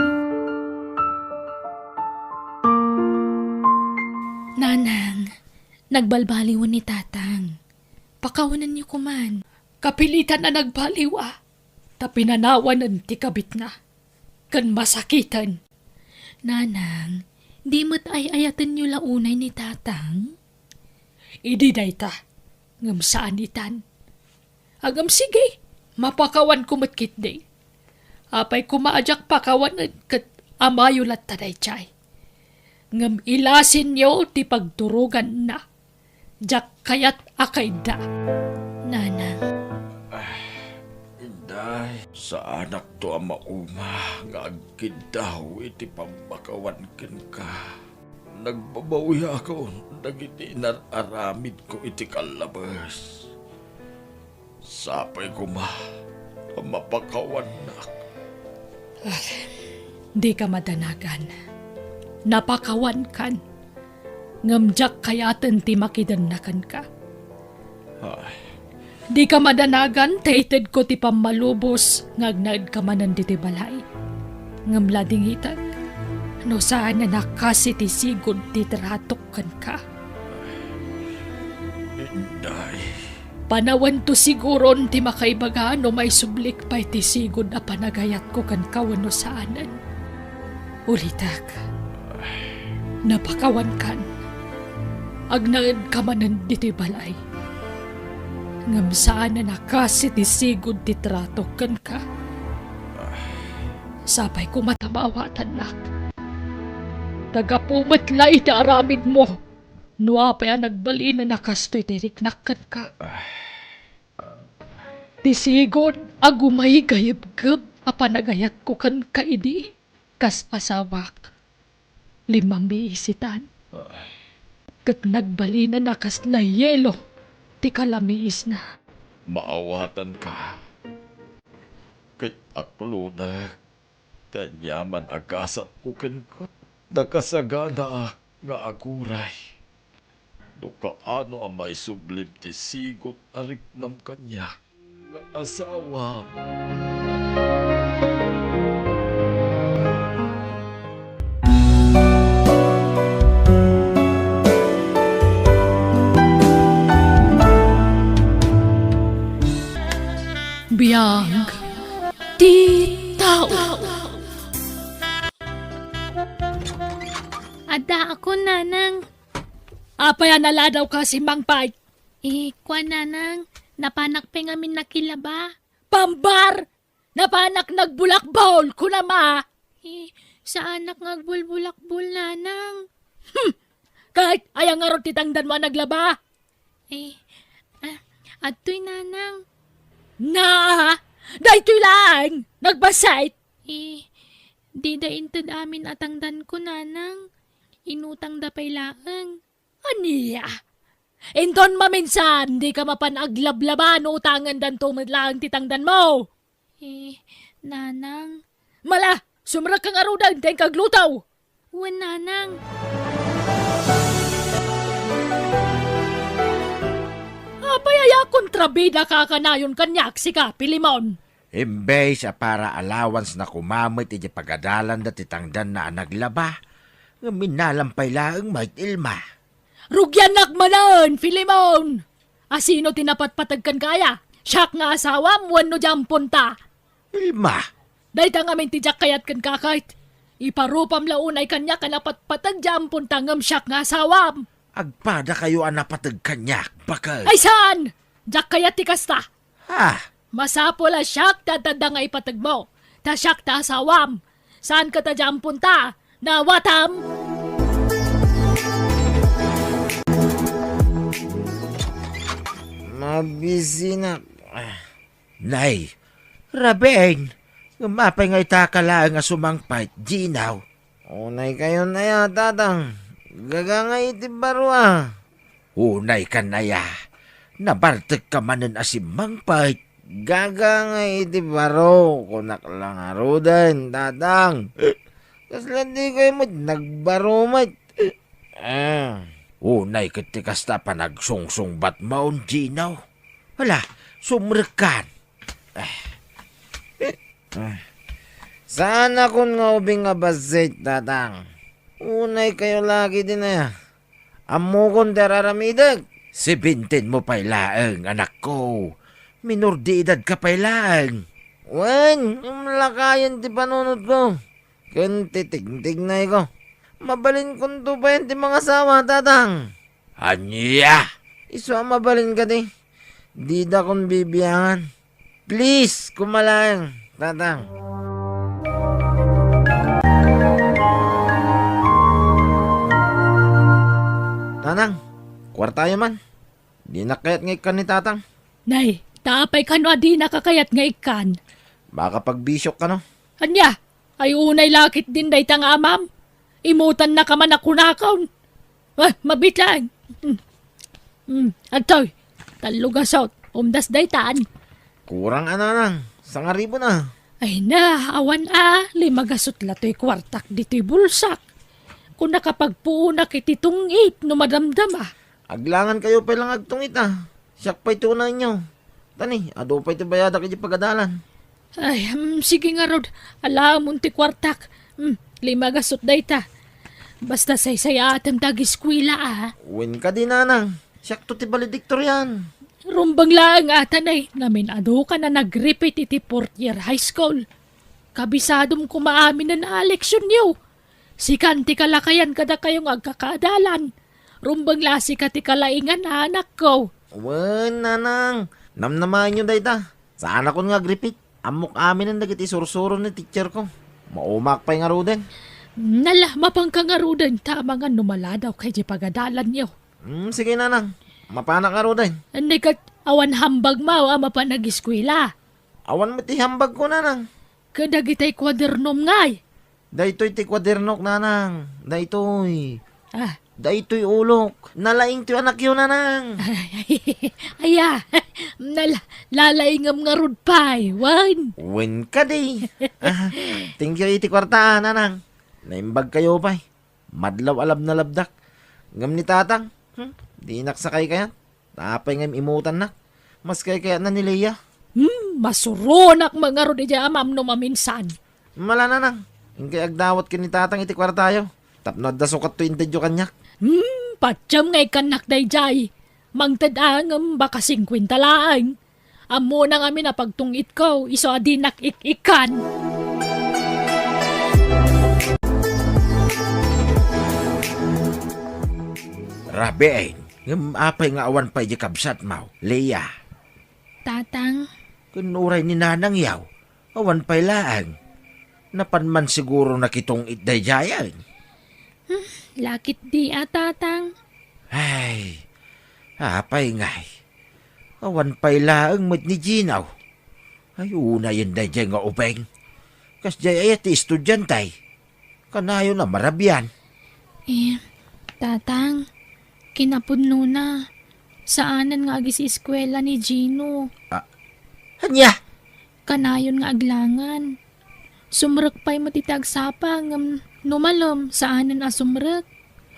Nanang, nagbalbaliwen ni Tatang. Pakawanenyo koman. Kapilitan a nagbaliw a, ta pinanawanen ti kabitna. Ken masakiten. Nanang, di met ay-ayatenyo la unay ni Tatang? Idi dayta, ngem saan itan. Ngem sige, mapakawanko met ketdi. Apay koma a diak pakawanen ket amayo latta daydiay. Ngem ilasinyo ti pagturoganna. Diak kayat a kaidda. Nanang. Inday. Saanakto a mauma nga agkiddaw iti pammakawan kenka. Nagbabawiakon dagiti inar-aramidko iti kallabes. Sapay koma a mapakawannak. Dika madanagan. Napakawankan. Ngem diak kayaten ti makidenna kenka. Ay. Dika madanagan ta itedko ti pammalubos nga agnaedka manen ditoy balay. Ngem ladingitek, no saanen a kas iti sigud ti tratok kenka. Inday. Panawento siguron ti makaibaga no maisublik pay ti sigud a panagayatko kenka wenno saanen. Ulitek, napakawankan. Agnaedka manen ditoy balay. Ngem saanen a kas iti sigud ti tratok kenka. Sapay koma ta maawatannak. Ta gapu met la iti aramidmo. No apay a nagbalinen a kastoy ti riknak kenka. Ti sigud a gumaygayebgeb a panagayatko kenka idi kas asawak, limamiisitan. Ket nagbalinen a kasla yelo ti kalamiisna. Maawatanka. Ket aklonek. Ania man a gasatko kenka? Nakasaganaak nga aguray. No kaano a maisublim ti sigud a riknam kaniak nga asawam. Biag ti tao. Addaakon, nanang. Apay a naladawka, Simmang pay? Eh, kuan, nanang, napanak pay ngamin nakilaba. Pambar! Napanak nagbulakbol, kunam a! Eh, saanak nga agbulbulakbol, nanang. Hmm! Ket aya ngarud ti tangdanmo a naglaba? Eh, ah, adtoy, nanang. Na! Daytoy laeng! Nagbassit! Eh, dida inted amin a tangdanko, nanang. Inutangda pay laeng. Ania? Inton maminsan, dika mapan aglablaba no utangendanto met laeng ti tangdanmo. Eh, nanang. Mala, sumrekka ngaruden ta inka agluto. Wen, nanang. Apay aya kontrabidaka a kanayon kaniak, sika, Filemon? Imbes a para allowance na koma met iti pagadalanda ti tangdanna a naglaba, ngem innalam pay laeng met, Ilma. Rugiannak manen, Filemon! A sino ti napatpateg kenka aya? Siak nga asawam wenno diay amponta? Ilma! Dayta ngamin ti diak kayat kenka ket. Iparupam la unay kaniak a napatpateg diay amponta ngem siak nga asawam. Agpadakayo a napateg kaniak, baket. Ay saan! Diak kayat ti kasta. Ha? Masapul a siak ti adda nga ipategmo, ta siak ti asawam. Saan ket a diay amponta, naawatam? Mabisinak. Nay, Raben, ngem apay nga itaka laeng a sumangpet, Ginaw? Unaykayon aya, Tatang. Gaga nga iti baro a. Unaykan aya. Nabartekka manen a simmangpet. Gaga nga iti baro, kunak la ngaruden, Tatang. Kasla dikay met nagbaro met. Ah. Unay ket ti kasta panagsungsungbatmon, Gino. Hala, sumrekkan. Ah. Ah. Saanakon nga ubing a bassit, Tatang. Unaykayo la ketdin aya. Ammokon ti ar-aramidek. Seventeen mo pay laeng, anakko. Minor de edad ka pay laeng. Wen, imlakayen ti panunotko. Ken ti tigtignayko. Mabalinkonto payen ti mangasawa, Tatang. Ania? Isu a mabalin kadi. Didakon bibiangan. Please, koma laeng, Tatang. Nanang, kuartayo man. Dinak kayat nga ikkan ni Tatang. Nay, ta apay kano a dinaka kayat nga ikkan? Makapagbisiok kano? Ania? Ay unay lakit din dayta nga amam? Imutannaka man a kunakon. Ah, mabiit laeng. Hmm. Hmm, adtoy. Tallo gasut. Umdas daytan. Kurang a, nanang. Sangaribu na. Ay na, awan a. Lima gasut la toy kuartak ditoy bulsak. Kung nakapagpuonak iti tungit no madamdama. Aglangan kayo pay lang agtungit a. Siak pay ti unaenyo. Tani, adu pay ti bayadak iti pagadalan. Ay, hmm, sige ngarud. Alaamon ti kuartak. Hmm, lima gasut dayta. Basta saysayaatem ta agiskuela a. Wen kadi, nanang. Siakto ti valedictorian. Rumbeng laeng a, tanay. Namin-adukan a nag-repeat iti fourth year high school. Kabisadom koma aminen a leksionyo. Sikan ti kalakayan kadakayo nga agkakaadalan. Rumbeng la sika ti kalaingan a anakko. Wen, nanang, namnamaenyo dayta. Saanakon nga agrepeat. Ammok aminen dagiti sursuro ni teacherko. Maumaak pay ngaruden. Nala, mapanka ngaruden ta amangan no maladawka idiay pagadalanyo. Hmm, sige, nanang. Mapanak ngaruden. Ket awan hambagmo a mapan agiskuela? Awan met ti hambagko, nanang. Ket dagitay kuadernom ngay? Daytoy ti kuadernok, nanang. Daytoy. Ah. Daytoy ulok. Nalaing ti anakyo, nanang. Aya, nala-, lalaingem ngarud pay, wen? Wen kadi. Ah, thank you iti kuarta, nanang. Naimbag kayo pay. Madlaw a labnalabdak. Ngem ni tatang, hmm, dinak sakay kayat. Apay nga im-imutannak? Maskay kayatna ni Lea. Hmm, masuronak man ngarud idiay amam no maminsan. Mala, nanang. Inkay agdawat ken ni tatang iti kuartayo. Tapno adda sukatto intedyo kaniak. Hmm, patiem nga ikkannak daydiay. Mangted a ngem baka singkuenta laeng. Ammona ngamin a pagtungitko, isu a dinak ik-ikkan. Rabiin, ngem apay nga awan pay di kabsatmo, Lea? Tatang. Ken uray ni nanangyo, awan pay laeng. Napan man siguro nakitungit daydiayen. Hmm, lakit di a, Tatang. Ay, apay ngay. Awan pay laeng met ni Gino. Ay, unayen daydiay nga ubing. Kasdiay aya ti estudiante. Kanayon a marabian. Eh, Tatang, kinapudnona, saanen nga agisiskuela ni Gino. Ah, ania? Kanayon nga aglangan. Sumrek pay met iti agsapa ngem no malem, saanen a sumrek.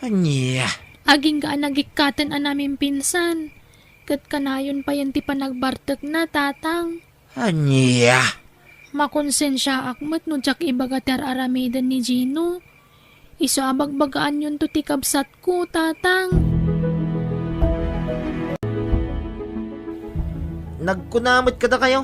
Ania? Agingga a nagikkaten a namimpinsan, ket kanayon payen ti panagbartekna, Tatang. Ania? Makonsensiaak met no diak ibaga ti ar-aramiden ni Gino. Isu a bagbagaanyonto ti kabsatko, Tatang. Nagkuna met kadakayo?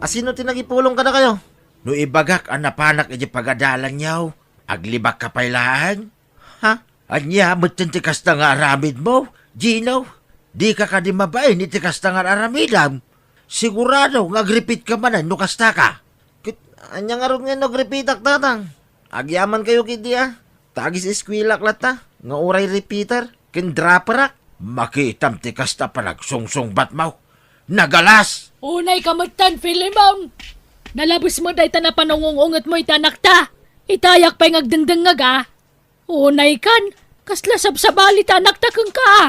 Asino ti nagipulong kadakayo? No ibagak a napanak iti pagadalanyo, aglibakka pay laeng? Ha? Ania metten ti kasta nga aramidmo, Gino? Dika kadi mabain iti kasta nga aramidem? Sigurado nga agrepeatka manen no kastaka. Ket ania ngarud nga no agrepeatak, Tatang? Agyamankayo ketdi a. Ta agisiskuelak latta, nga uray repeater ken dropperak. Makitam ti kasta panagsungsungbatmo. Nagalas! Unayka metten, Filemon! Nalabes met dayta napanungungungetmo iti anakta. Itayak pay nga agdengdengngeg a. Unaykan, kasla sabsabali ti anakta kenka a.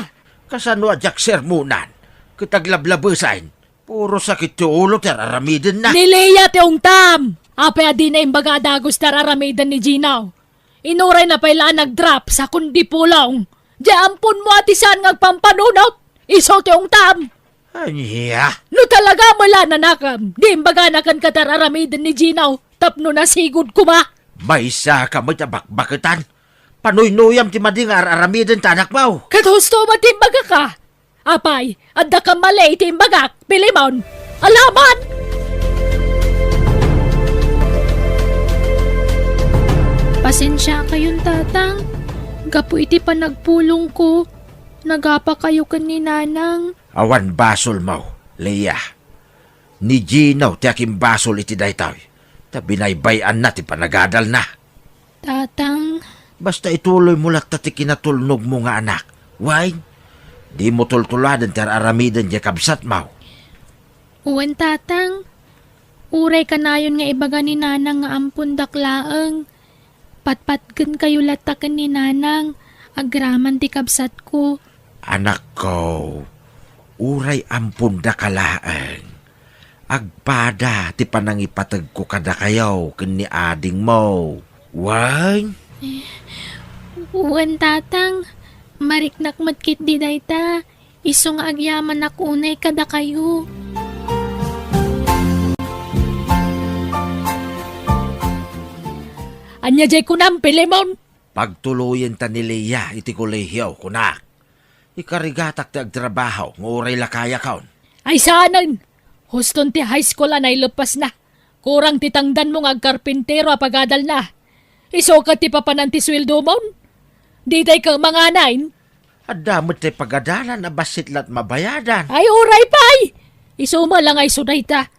Kasano a diak sermonan? Ket aglablabesen. Puro sakit ti ulo ti ar-aramidenna. Ni Lea ti ungtam! Apay a dina imbaga a dagus ti ar-aramiden ni Gino? Inurayna pay la a nag-drop sa kundi pulong. Diay amponmo a ti saan nga agpampanunot, isu ti ungtam. Ania? No talaga met la a nanakem, di imbagana kenka ti ar-aramiden ni Gino tapno nasigud koma. Maysaka met a bakbaketan. Panuynuyam ti madi nga ar-aramiden ti anakmo. Ket husto met ti imbagak a. Apay, adda kamali iti imbagak, Filemon? Alaman! Pasensiakayon, Tatang. Gapu iti panagpulongko, nagapakayo ken ni Nanang. Awan basolmo, Lea. Ni Gino ti akimbasol iti daytoy, ta binaybay-anna ti panagadalna. Tatang. Basta ituloymo latta ti kinatulnogmo nga anak. Wen, dimo tultuladen ti ar-aramiden diay kabsatmo. Wen, Tatang. Uray kanayon nga ibaga ni Nanang nga ampondak laeng. Patpatgenkayo latta ken ni Nanang, agraman ti kabsatko. Anakko, uray ampondaka laeng, agpada ti panangipategko kadakayo ken ni adingmo. Wen? Wen, Tatang. Mariknak met ketdi dayta. Isu nga agyamanak unay kadakayo. Ania jay kunam, Filemon? Pagtuloyenta ni Lia iti kolehio, kunak. Ikarigatak ti agtrabaho nga uray lakayakon. Ay saanen! Huston ti high school a naileppasna. Kurang ti tangdanmo nga agkarpintero a pagadalna. Isu ket ti papanan ti sueldomon. Ditay ket manganay. Adda met ti pagadalan a bassit la't mabayadan. Ay, uray pay! Isu met la nga isu dayta.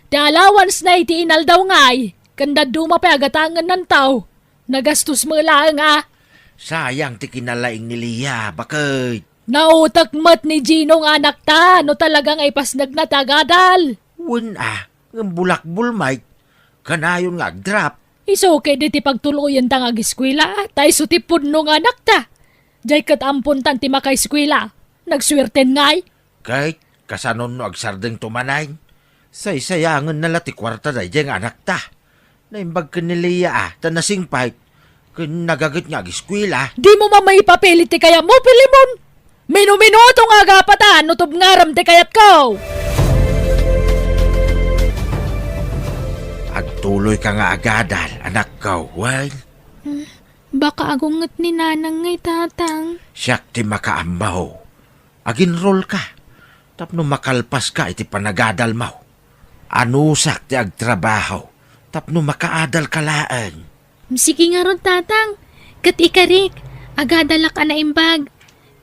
Ti allowance-na iti inaldaw ngay, ken dadduma pay a gatangen nantaw. Nagastos met laeng a. Sayang ti kinalaing ni Lia, baket. Nautek met ni Gino nga anakta no talaga nga ipasnekna ti agadal. Wen a, ngem bulakbol met. Kanayon nga agdrap. Isu ket diti pagtuloyenta nga ageskuela, ta isu ti pudno nga anakta. Jay ket ampontan ti makaeskuela. Nagsuerten ngay. Ket kasano no agsardengto manen? Saysayangenna la ti kuarta daydiay nga anakta. Naimbag ken ni Lia a, ta nasingpet, ken nagaget nga ageskuela. Dimo man maipapilit ti kayatmo, Filemon! Minuminuto nga agapatan no tubngarem ti kayatko! Agtuloyka nga agadal, anakko, wen? Hmm, baka agunget ni Nanang ngay, Tatang. Siak ti makaammo. Aginrolka tapno makalpaska iti panagadalmo. Anusak ti agtrabaho tapno makaadalka laeng. Sige ngarud, Tatang. Ket ikarik, agadalak a naimbag.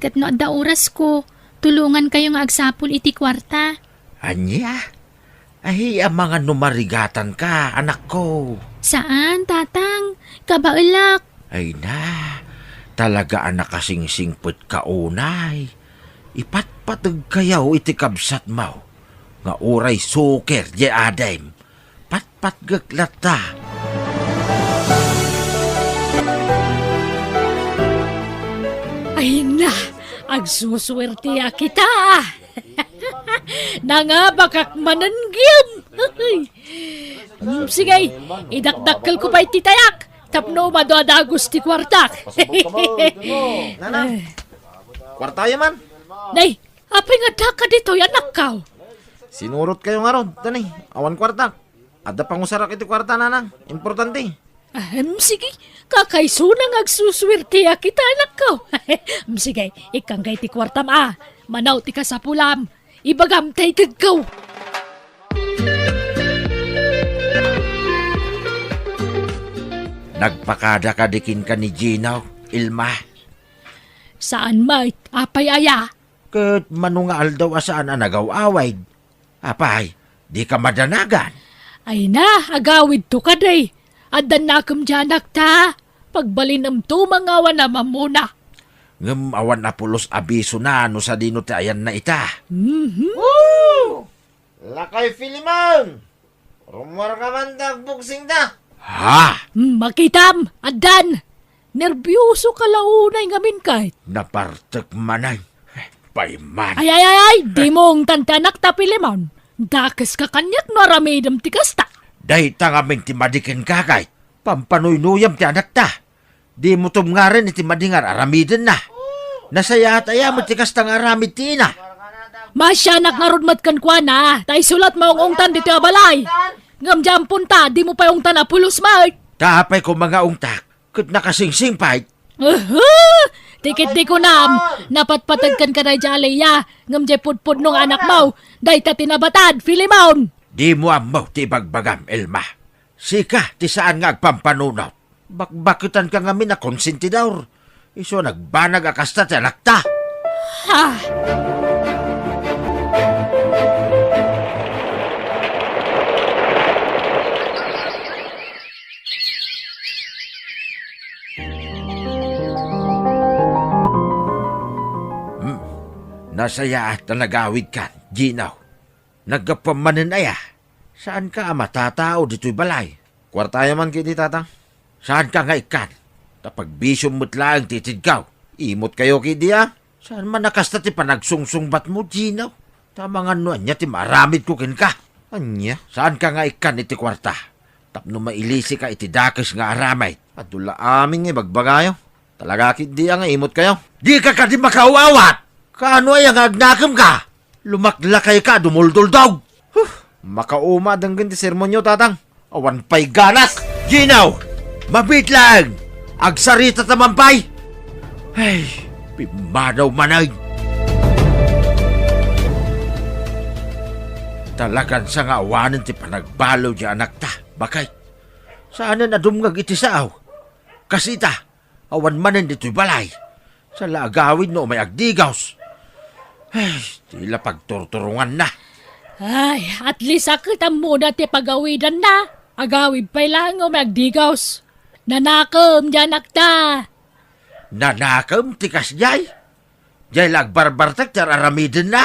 Ket no adda orasko, tulongankayo nga agsapul iti kuarta. Ania? Ay, amangan no marigatanka, anakko. Saan, Tatang. Kabaelak. Ay na, talaga a nakasingsingpetka unay. Ipatpategkayo iti kabsatmo nga uray suker diay adim. Patpatgek latta. Ay na, agsusuerteak ita. Nangabakak manen gayam. Mm, sige, idakdakkelko pay ti tayak tapno maduadagus ti kuartak. Nanang, kuartayo man. Nay, apay nga addaka ditoy, anakko? Sinurotkayo ngarud, tani, awan kuartak. Adda pangusarak iti kuarta, Nanang. Importante. Ahem, sige. Kakaisuna nga agsusuerteak ita, anakko. Em, sige, ikkangka iti kuartam a. Manaw ti kasapulam. Ibagam ta itedko. Nagpakada kadi kenka ni Gino, Ilma? Saan met, apay aya? Ket mano nga aldaw a saan a nagaw-awid? Apay, dika madanagan? Ay na, agawidto kadi. Addan nakem diay anakta. Pagbalinemto mangawan a mamuna. Ngem awan a pulos a bisona no sadino ti ayanna ita. Mhm. Woo! Lakay Filemon! Rummuarka man ta agboksingta. Ha? Hmm, makitam, addan. Nerbiosoka la unay ngamin ket. Napartek manen. Payman. Ay, ay, ay, ay, dimo ungtan ti anakta, Filemon. Dakeska kaniak no aramidem ti kasta. Dayta ngamin ti madi kenka ket. Pampanoynuyam ti anakta. Dimo tubngaren iti madi nga ar-aramidenna. Nasayaat aya met ti kasta nga aramid ti ina. Masianak ngarud met kenkuana, ta isu la't maung-ungtan ditoy a balay. Ngem diay amponta, dimo pay ungtan a pulos met. Ta apay koma nga ungtak, ket nakasingsingpet. Aha! Ti ket di kunam, napatpateg kenka daydiay a Lia, ngem diay pudpudno nga anakmo, dayta ti nabatad, Filemon. Dimo ammo ti ibagbagam, Ilma. Sika ti saan nga agpampanunot. Bakbaketanka ngamin a konsentidor. Isu a nagbanag a kasta ti anakta. Ha! Hmm. Nasayaat a nagawidkan, Gino. Naggapuam manen aya? Saanka a matatao ditoy balay? Kuartayo man ketdi, Tatang. Saanka nga ikkan? Ta pagbisiom met laeng ti itedkaw. Imotkayo ketdi a. Saan man a kasta ti panagsungsungbatmo, Gino? Ta amangan no ania ti maaramidko kenka. Ania, saanka nga ikkan iti kuarta tapno mailisika iti dakes nga aramid? Adu la amin nga ibagbagayo. Talaga ketdi a nga imotkayo? Dika kadi makaaw-awat! Kaano aya nga agnakemka? Lumaklakayka a dumulduldog! Huh! Makauma a denggen ti sermonyo, Tatang. Awan pay ganas! Gino! Mabiit laeng! Agsarita ta man pay! Ay, pimmanaw manen! Talagan sa nga awanen ti panagbaliw ti anakta, baket. Saanen a dumngeg iti sao. Kas ita, awan manen ditoy balay. Sa la agawid no umay agdigos. Ay, ti la pagturturonganna. Ay, at least a ket ammona ti pagawidanna. Agawid pay laeng no umay agdigos. Nanakem, diay anakta. Nanakem ti kasdiay? Diay la agbarbartek ti ar-aramidenna.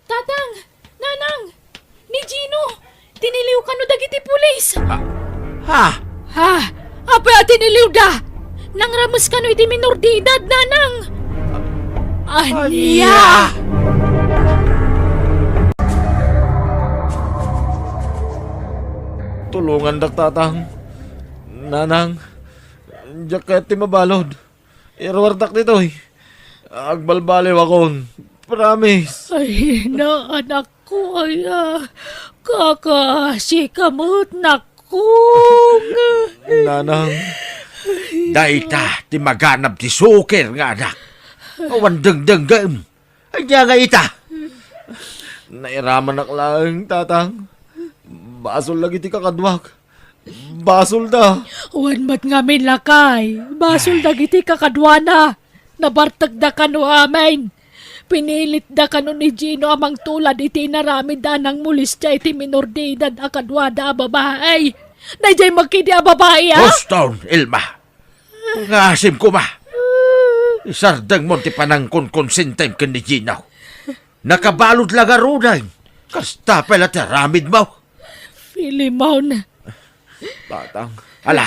Tatang! Nanang! Ni Gino! Tiniliw kano dagiti pulis! Ha? Ha? Ha? Apay a tiniliwda? Nangrames kano iti minor de edad, Nanang! Ania? Ania? Tulongandak, Tatang. Nanang, diak kayat ti mabalud. Iruardak ditoy. Agbalbaliwakon. Promise. Ay, na, anakko, aya. Kakaasika met, nakong. Nanang, dayta ti maganab ti sukir nga anak. Awan dengdenggem. Ania nga ita? Nairamanak laeng, Tatang. Basol dagiti kakaduak. Basolda. Wen met ngamin, lakay. Basol dagiti kakaduana. Nabartekda kano amin. Pinilitda kano ni Gino a mangtulad iti inaramidda a nangmolestia iti minor de edad a kaduada a babai. Daydiay met ketdi a babai, a? Huston, Elma. Ngasim koma. Isardengmon ti panangkonkonsentem ken ni Gino. Nakabalud la ngaruden. Kasta pay la ti aramidmo. Filemon. Tatang. Ala,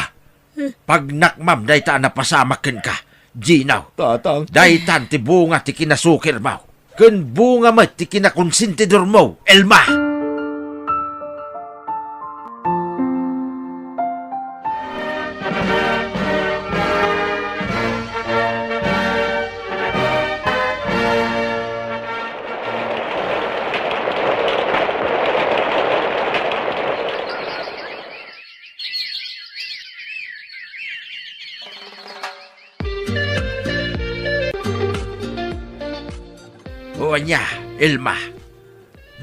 pagnakmam dayta a napasamak kenka, Gino. Tatang. Daytan ti bunga ti kinasukirmo. Ken bunga met ti kinakonsentidormo, Elma! O ania, Elma,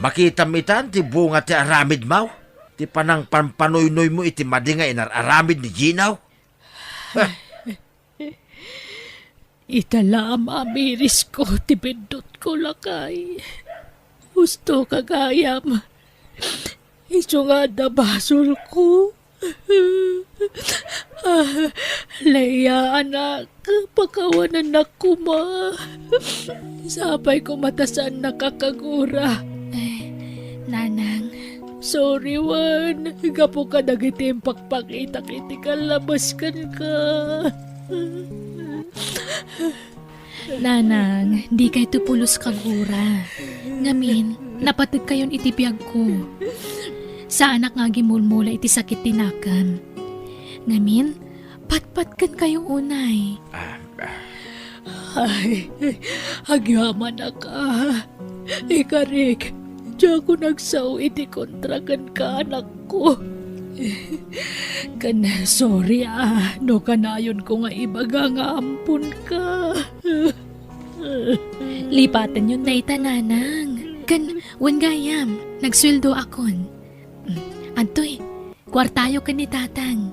makitam itan ti bunga ti aramidmo? Ti panangpanpanoynoymo iti madi nga inar-aramid ni Gino? Ita la a mamirisko ti biddutko, lakay. Husto ka gayam. Isu nga adda basolko. Ah, Leia, anak, pakawanennak koma. Sapay koma ta saannak a kagura. Eh, Nanang. Sorry, wen. Gapu kadagiti impakpakitak iti kallabes kenka. Nanang, dikayto pulos kagura. Ngamin, napategkayon iti biagko. Saanak nga agimulmula iti sakit ti nakem. Ngamin, patpatkenkayo unay. Ah, ah. Ay, agyamanak a. Ikarik, diakon agsao iti kontra kenka, anakko. Ken sorry a, no kanayonko nga ibaga nga amponka. Lipatenyon dayta, Nanang. Ken, wen gayam, nagsueldoakon. Mm, adtoy, kuartayo ken ni Tatang.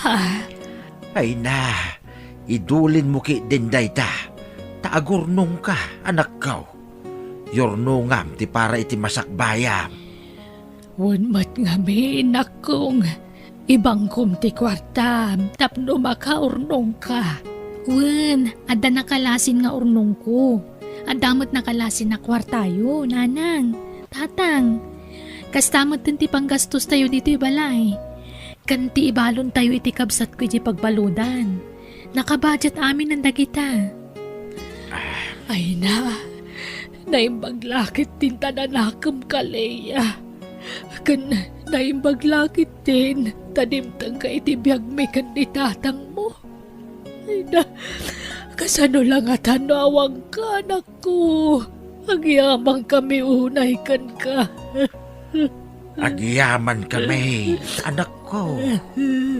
Ha? Ay na, idulinmo ketdin dayta, ta agurnongka, anakko. Yurnongam ti para iti masakbayam. Wen met ngamin, nakong, ibangkom ti kuartam tapno makaurnongka. Wen, adda nakalasin nga urnongko. Adda met nakalasin a kuartayo, Nanang, Tatang. Kasta metten ti panggastostayo ditoy balay, ken ti ibalontayo iti kabsatko idiay pagbaludan. Nakabudget aminen dagita. Ay na, naimbag la ketdin ta nanakem ka, Leia. Ken naimbag la ketdin ta dimtengka iti biagmi ken ni tatangmo. Ay na, kasano la ngata no awanka, anakko? Agyamankami unay kenka. Agyamankami, anakko.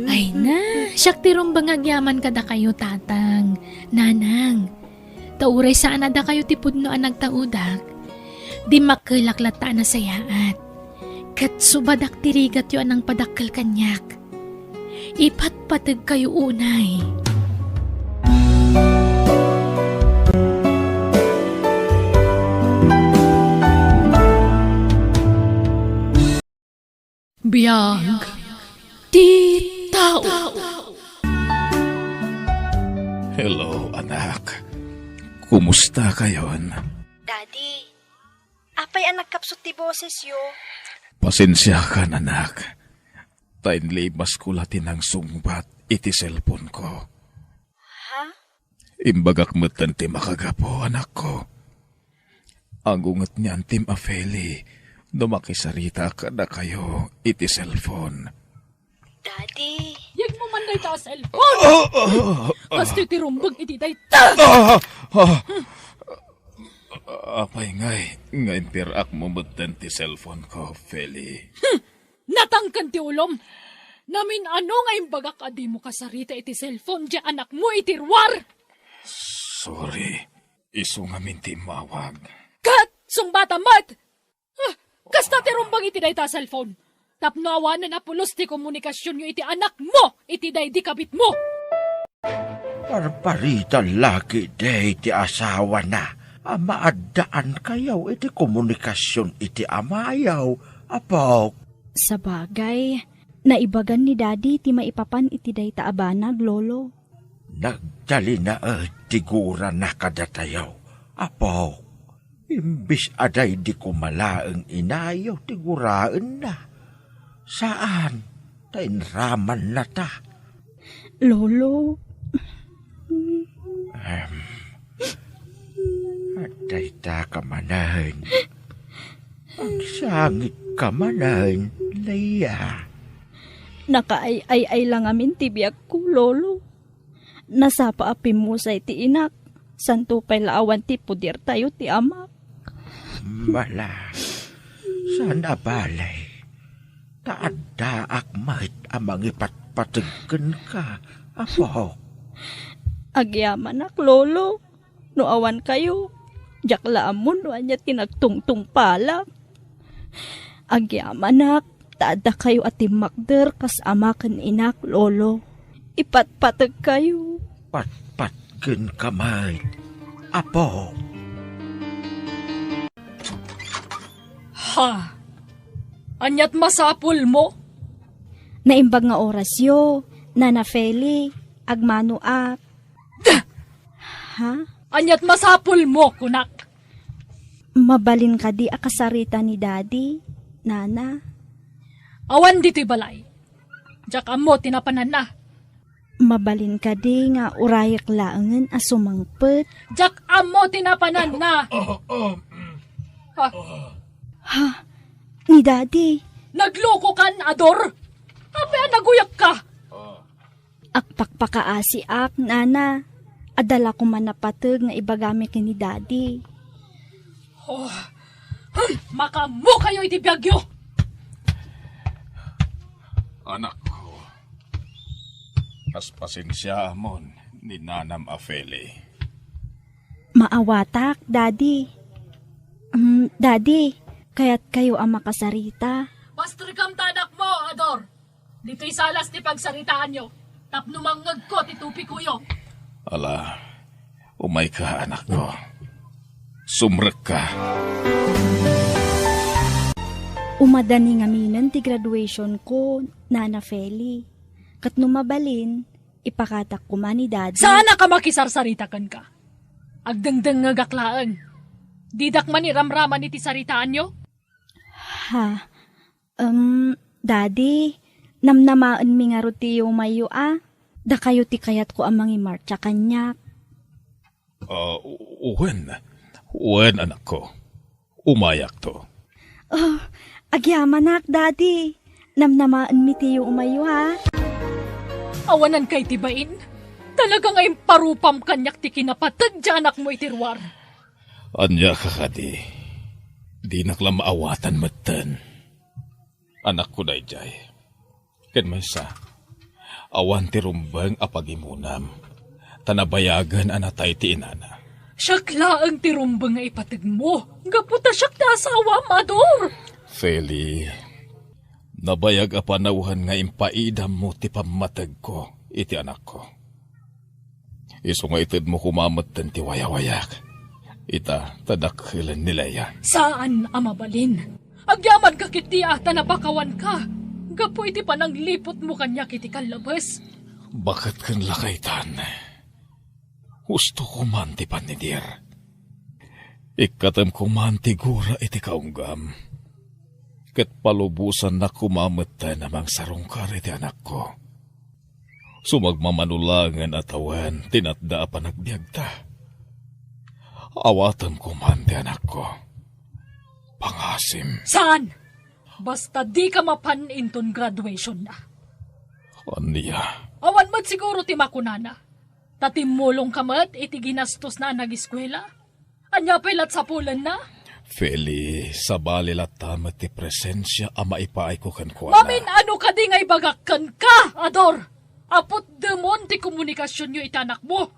Ay na, siak ti rumbeng nga agyaman kadakayo, tatang, nanang. Ta uray saan a dakayo ti pudno a nagtaudak, dimmakkelak latta a nasayaat. Ket subadak ti rigatyo a nangpadakkel kaniak. Ipatpategkayo unay. Biag ti tao. Hello, anak. Kumusta kayon? Daddy, apay a nagkapsut ti bosesyo? Pasensiakan, anak. Ta inlibasko la ti nangsungbat iti cellphone-ko. Ha? Imbagak metten ti makagapu, anakko. Agunget ni Antim a Feli no makisaritaak kadakayo iti cellphone. Daddy. Yegmo man dayta a cellphone! Ah, ah, ah, ah. Kastoy ti rumbeng iti dayta! Ah, ah. Apay ngay nga impirakmo metten ti cellphone-ko, Feli? Hmm. Natangken ti ulom! Namin-ano nga imbagak a dimo kasarita iti cellphone diay anakmo iti ruar! Sorry. Isu ngamin ti immawag. Ket sungbatam met! Ah, kasta ti rumbeng iti dayta a cellphone. Tapno awanen a pulos ti komunikasionyo iti anakmo iti daydi kabitmo. Parparita la ketdi ti asawana a maaddaankayo iti komunikasion iti amayo, apok. Sabagay, naibagan ni Daddy ti maipapan iti dayta a banag, Lolo. Nagtalinaed ti gurana kadatayo, apok. Imbes a daydi koma laeng inayo ti guraenna. Saan, ta inramannata. Lolo. Em, adda ita ka manen. Agsangitka manen, Leia. Nakaay-ay-ay la ngamin ti biagko, Lolo. Nasapa a pimmusay ti inak, santo pay la awan ti pudertayo ti amak. Bala, saan a bale, ta addaak met a mangipatpateg kenka, apok. Agyamanak, Lolo, no awankayo, diak la ammo no ania ti nagtungtungpalak. Agyamanak, ta addakayo a timmakder kas ama ken inak, Lolo. Ipatpategkayo. Patpatgenka met, apo. Ha? Aniat masapulmo? Naimbag nga orasyo, Nana Feli, agmanoak. Ha? Aniat masapulmo, kunak? Mabalin kadi a kasarita ni Daddy, Nana? Awan ditoy balay. Diak ammo ti napananna. Mabalin kadi nga urayek laengen a sumangpet? Diak ammo ti napananna. Ha? Ha? Ni Daddy? Naglokokan, Ador? Apay a naguyakka? Agpakpakaasiak, Nana. Adda la koma napateg nga ibagami ken ni Daddy. Oh, hmm, makaammokayo iti biagyo! Anakko, kas pasensiaamon ni nanam a Feli. Maawatak, Daddy. Mm, Daddy, kayatkayo a makasarita? Pastrekam ta anakmo, Ador. Ditoy salas ti pagsaritaanyo, tapno mangngegko ti tupikoyo. Ala, umayka, anakko. Sumrekka. Umadani ngaminen ti graduationko, Nana Feli. Ket no mabalin, ipakatak koma ni Daddy. Saanak a makisarsarita kenka. Agdengdengngegak laeng. Didak man iramraman iti saritaanyo? Ha? Em, Daddy, namnamaenmi ngarud ti iyumayyo a. Dakayo ti kayatko a mangimartsa kaniak. Ah, u-, wen. Wen, anakko. Umayakto. Oh, agyamanak, Daddy. Namnamaenmi ti iyumayyo, ha? Awanan kay ti bain? Talaga nga imparupam kaniak ti kinapateg ti anakmo iti ruar. Ania ka kadi? Dinak la maawatan metten. Anakko daydiay. Ken maysa, awan ti rumbeng a pagimonam, ta nabayagen a natay ti inana. Siak laeng ti rumbeng nga ipategmo, gapu ta siak ti asawam, Ador. Feli, nabayag a panawen nga impaidammo ti pammategko iti anakko. Isu nga itedmo koma metten ti wayawayak. Ita, ta dakkelen ni Lea. Saan a mabalin. Agyamanka ketdi a ta napakawanka gapu iti panangliputmo kaniak iti kallabes. Baket ken lakaytan. Husto koman ti pannidir. Ikkatem koman ti gura iti kaunggam. Ket palubosannak koma metten a mangsarungkar iti anakko. Sumagmamano laengen a tawen ti natda a panagbiagta. Awatem koman ti anakko. Pangasim. Saan? Basta dika mapan inton graduationna. Ania? Awan met siguro ti makunana. Ta timmulongka met iti ginastosna a nagiskuela. Ania pay lat sapulenna? Feli, sabali latta met ti presensia a maipaayko kenkuana. Mamin-ano kadi nga ibagak kenka, Ador? Aputdemon ti komunikasionyo iti anakmo.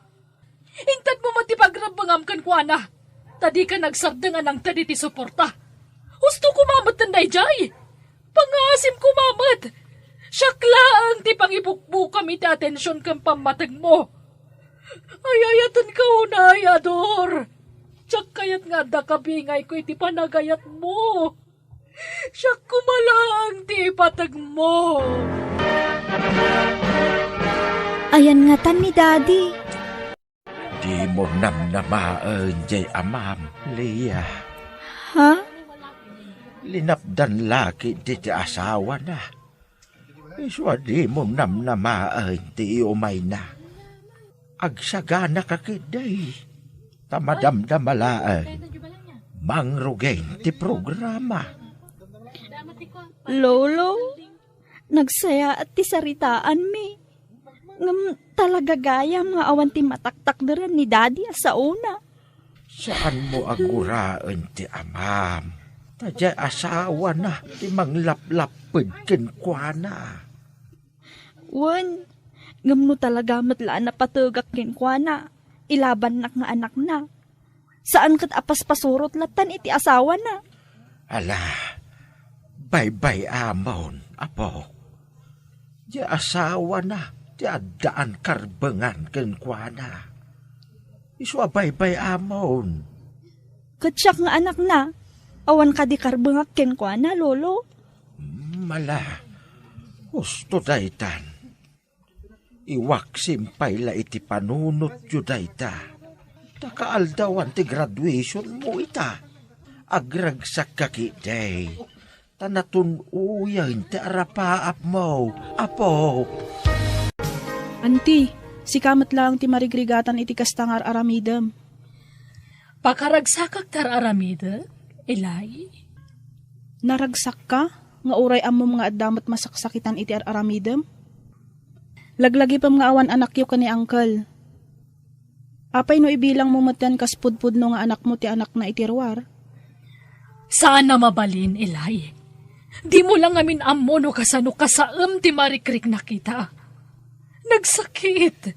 Intedmo met ti pagrebbengam kenkuana, ta dika nagsardeng a nangted iti suporta. Husto koma metten daydiay. Pangasim koma met. Siak laeng ti pangibukbukam iti atension ken pammategmo. Ay-ayatenka unay, Ador. Diak kayat nga adda kabingayko iti panagayatmo. Siak koma laeng ti ipategmo. Ayan ngatan ni Daddy. Dimo namnamaen jay amam, Lea. Ha? Linapdan la ketdi ti asawana. Isu a dimo namnamaen ti iumayna. Agsaganaka ketdi. Ta madamdama laeng. Mangrugin ti programa. Lolo, nagsayaat ti saritaanmi. Ngem talaga gayam nga awan ti mataktakderan ni Daddy a saona. Saanmo a guraen ti amam. Ta diay asawana ti manglaplapped kenkuana. Wen, ngem no talaga met la a napategak kenkuana, ilabannak nga anakna. Saan ket a paspasurot lattan iti asawana. Ala, baybay-amon, apo. Diay asawana ti addaan karbengan kenkuana. Isu a baybay-amon. Ket siak nga anakna, awan kadi karbengak kenkuana, Lolo? Mm, ala, husto daytan. Iwaksim pay la iti panunotyo dayta. Ta kaaldawan ti graduationmo ita. Agragsakka ketdi. Ta natun-oyen ti arapaapmo, apo. Anti, sika met laeng ti marigrigatan iti kasta nga ar-aramidem. Pakaragsakak ti ar-aramidek, Eli? Naragsakka nga uray ammom nga adda met masaksakitan iti ar-aramidem? Laglagipem nga awan anakyo ken ni Uncle. Apay no ibilangmo metten kas pudpudno nga anakmo ti anakna iti ruar? Saan a mabalin, Eli. Dimo la ngamin ammo no kasano kasaem ti marikriknak ita. Nagsakit.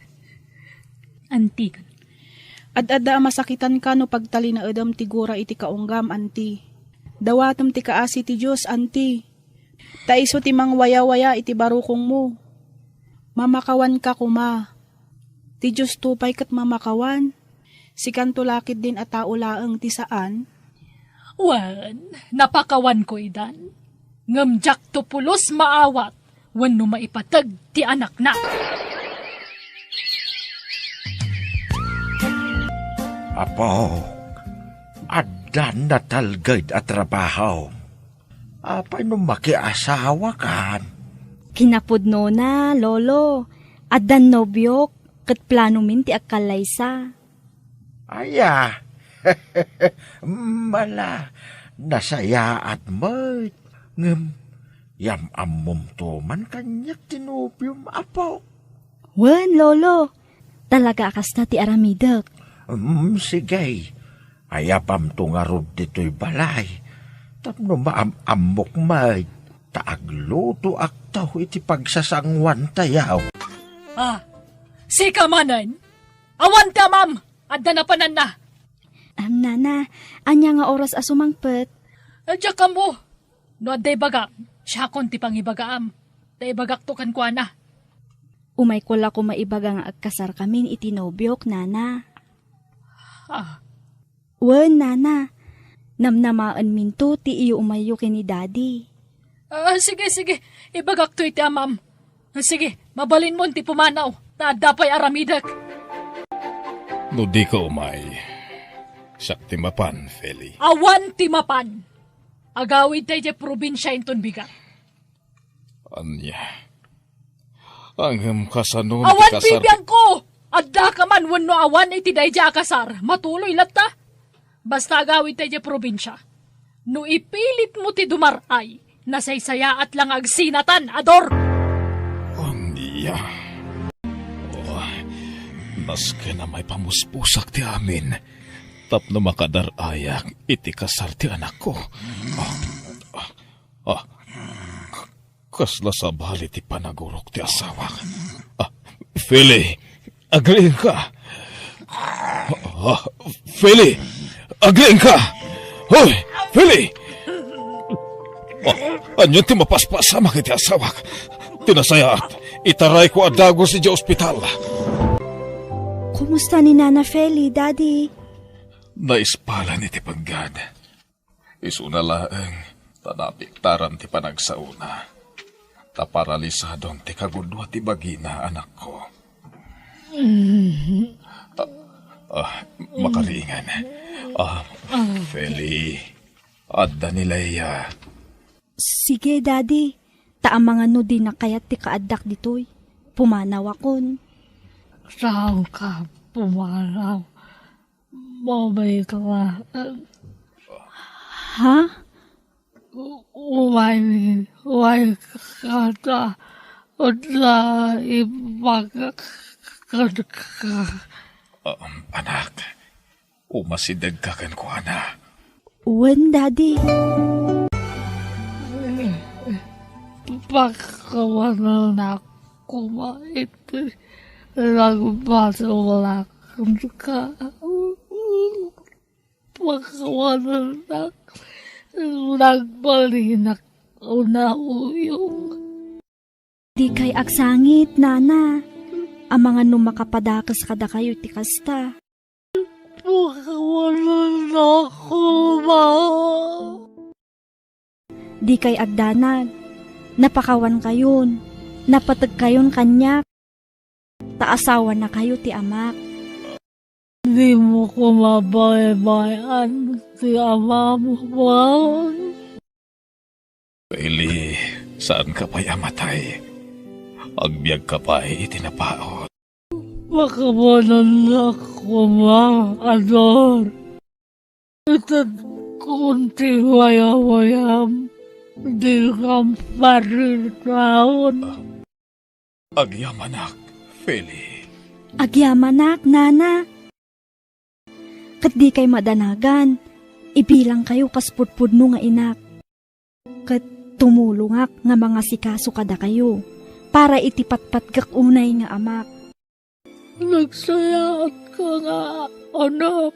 Anti. Ad-adda a masakitanka no pagtalinaedem ti gura iti kaunggam, anti. Dawatem ti kaasi ti Dios, anti. Ta isu ti mangwayawaya iti barukongmo. Mamakawanka koma. Ti Diosto pay ket mamakawan. Sikanto la ketdin a tao laeng ti saan? Wen, napakawanko idan. Ngem diakto pulos maawat wenno maipateg ti anakna. Apok, addan natalged a trabaho. Apay no makiasawakan? Kinapudnona, Lolo. Addan nobiok, ket planomin ti agkallaysa. Aya, mala, nasayaat met. Ngem, yam-ammomto man kaniak ti nobiom, apo. Wen, Lolo. Talaga a kasta ti aramidek. Mm, sige. Ayabamto ngarud ditoy balay. Tapno maam-ammok met, ta aglutoakto iti pagsasanguantayo. Ah, sika manen? Awan ti amam! Adda napananna. Am, nana, ania nga oras a sumangpet? Diak ammo. No adda ibagam, siakon ti pangibagaam. Ta ibagakto kenkuana. Umayko la koma ibaga nga agkasarkamin iti nobiok, nana. Ah. Wen, nana. Namnamaenminto ti iyo umayyo ken ni Daddy. Ah, sige, sige. Ibagakto iti amam. Sige, mabalinmon ti pumanaw, ta adda pay aramidek. No dika umay, siak ti mapan, Feli. Awan ti mapan. Agawidta idiay probinsia inton bigat. Ania? Ngem kasano no ti kasar ti bibiangko! Addaka man wenno awan iti daydiay a kasar, matuloy latta. Basta agawidta idiay probinsia. No ipilitmo ti dumar-ay, nasaysayaat la nga agsinatan, Ador! Ania? Oh, nasken a maipamuspusak ti amin tapno makadar-ayak iti kasar ti anakko. Ah, ah, ah, kasla sabali ti panagurok ti asawak. Ah, Feli, agriingka. Ah, Feli, agriingka. Hoy, Feli! Ah, ania ti mapaspasamak iti asawak? Ti nasayaat, itarayko a dagus idiay ospital. Kumusta ni Nana Feli, Daddy? Naispalan iti peggad. Isuna laeng ta napiktaran ti panagsaona. Ta paralisadon ti kagudua ti bagina, anakko. Ah, ah, makariingan. Ah, Feli, adda ni Leia. Sige, Daddy. Ta amangan no dina kayat ti kaaddak ditoy. Pumanawakon. Saanka pumanaw? Mabay ka. Ha? Umay, umay ka ta. Utla ipagkadka. Um, anak, umasidegka kenkuana. Wen, Daddy. Pakawanak koma iti nagbasol a kenka. Pakawanak, nagbalinak unayong. Dikay agsangit, Nana. Amangan no makapadakes kadakayo ti kasta. Pakawanak koma. Dikay agdanag. Napakawankayon. Napategkayon kaniak. Ta asawanakayo ti amak. Dimo koma baybay-an ti amam, Juan? Eli, saanka pay a matay. Agbiagka pay iti napaut. Pakawanak koma, Ador. Itedkon ti wayawayam, dikam pariritaon. Agyamanak, Feli. Agyamanak, Nana. Ket dikay madanagan, ibilangkayo kas pudpudno nga inak. Ket tumulongak nga mangasikaso kadakayo para iti patpatgek unay nga amak. Nagsayaatka nga anak.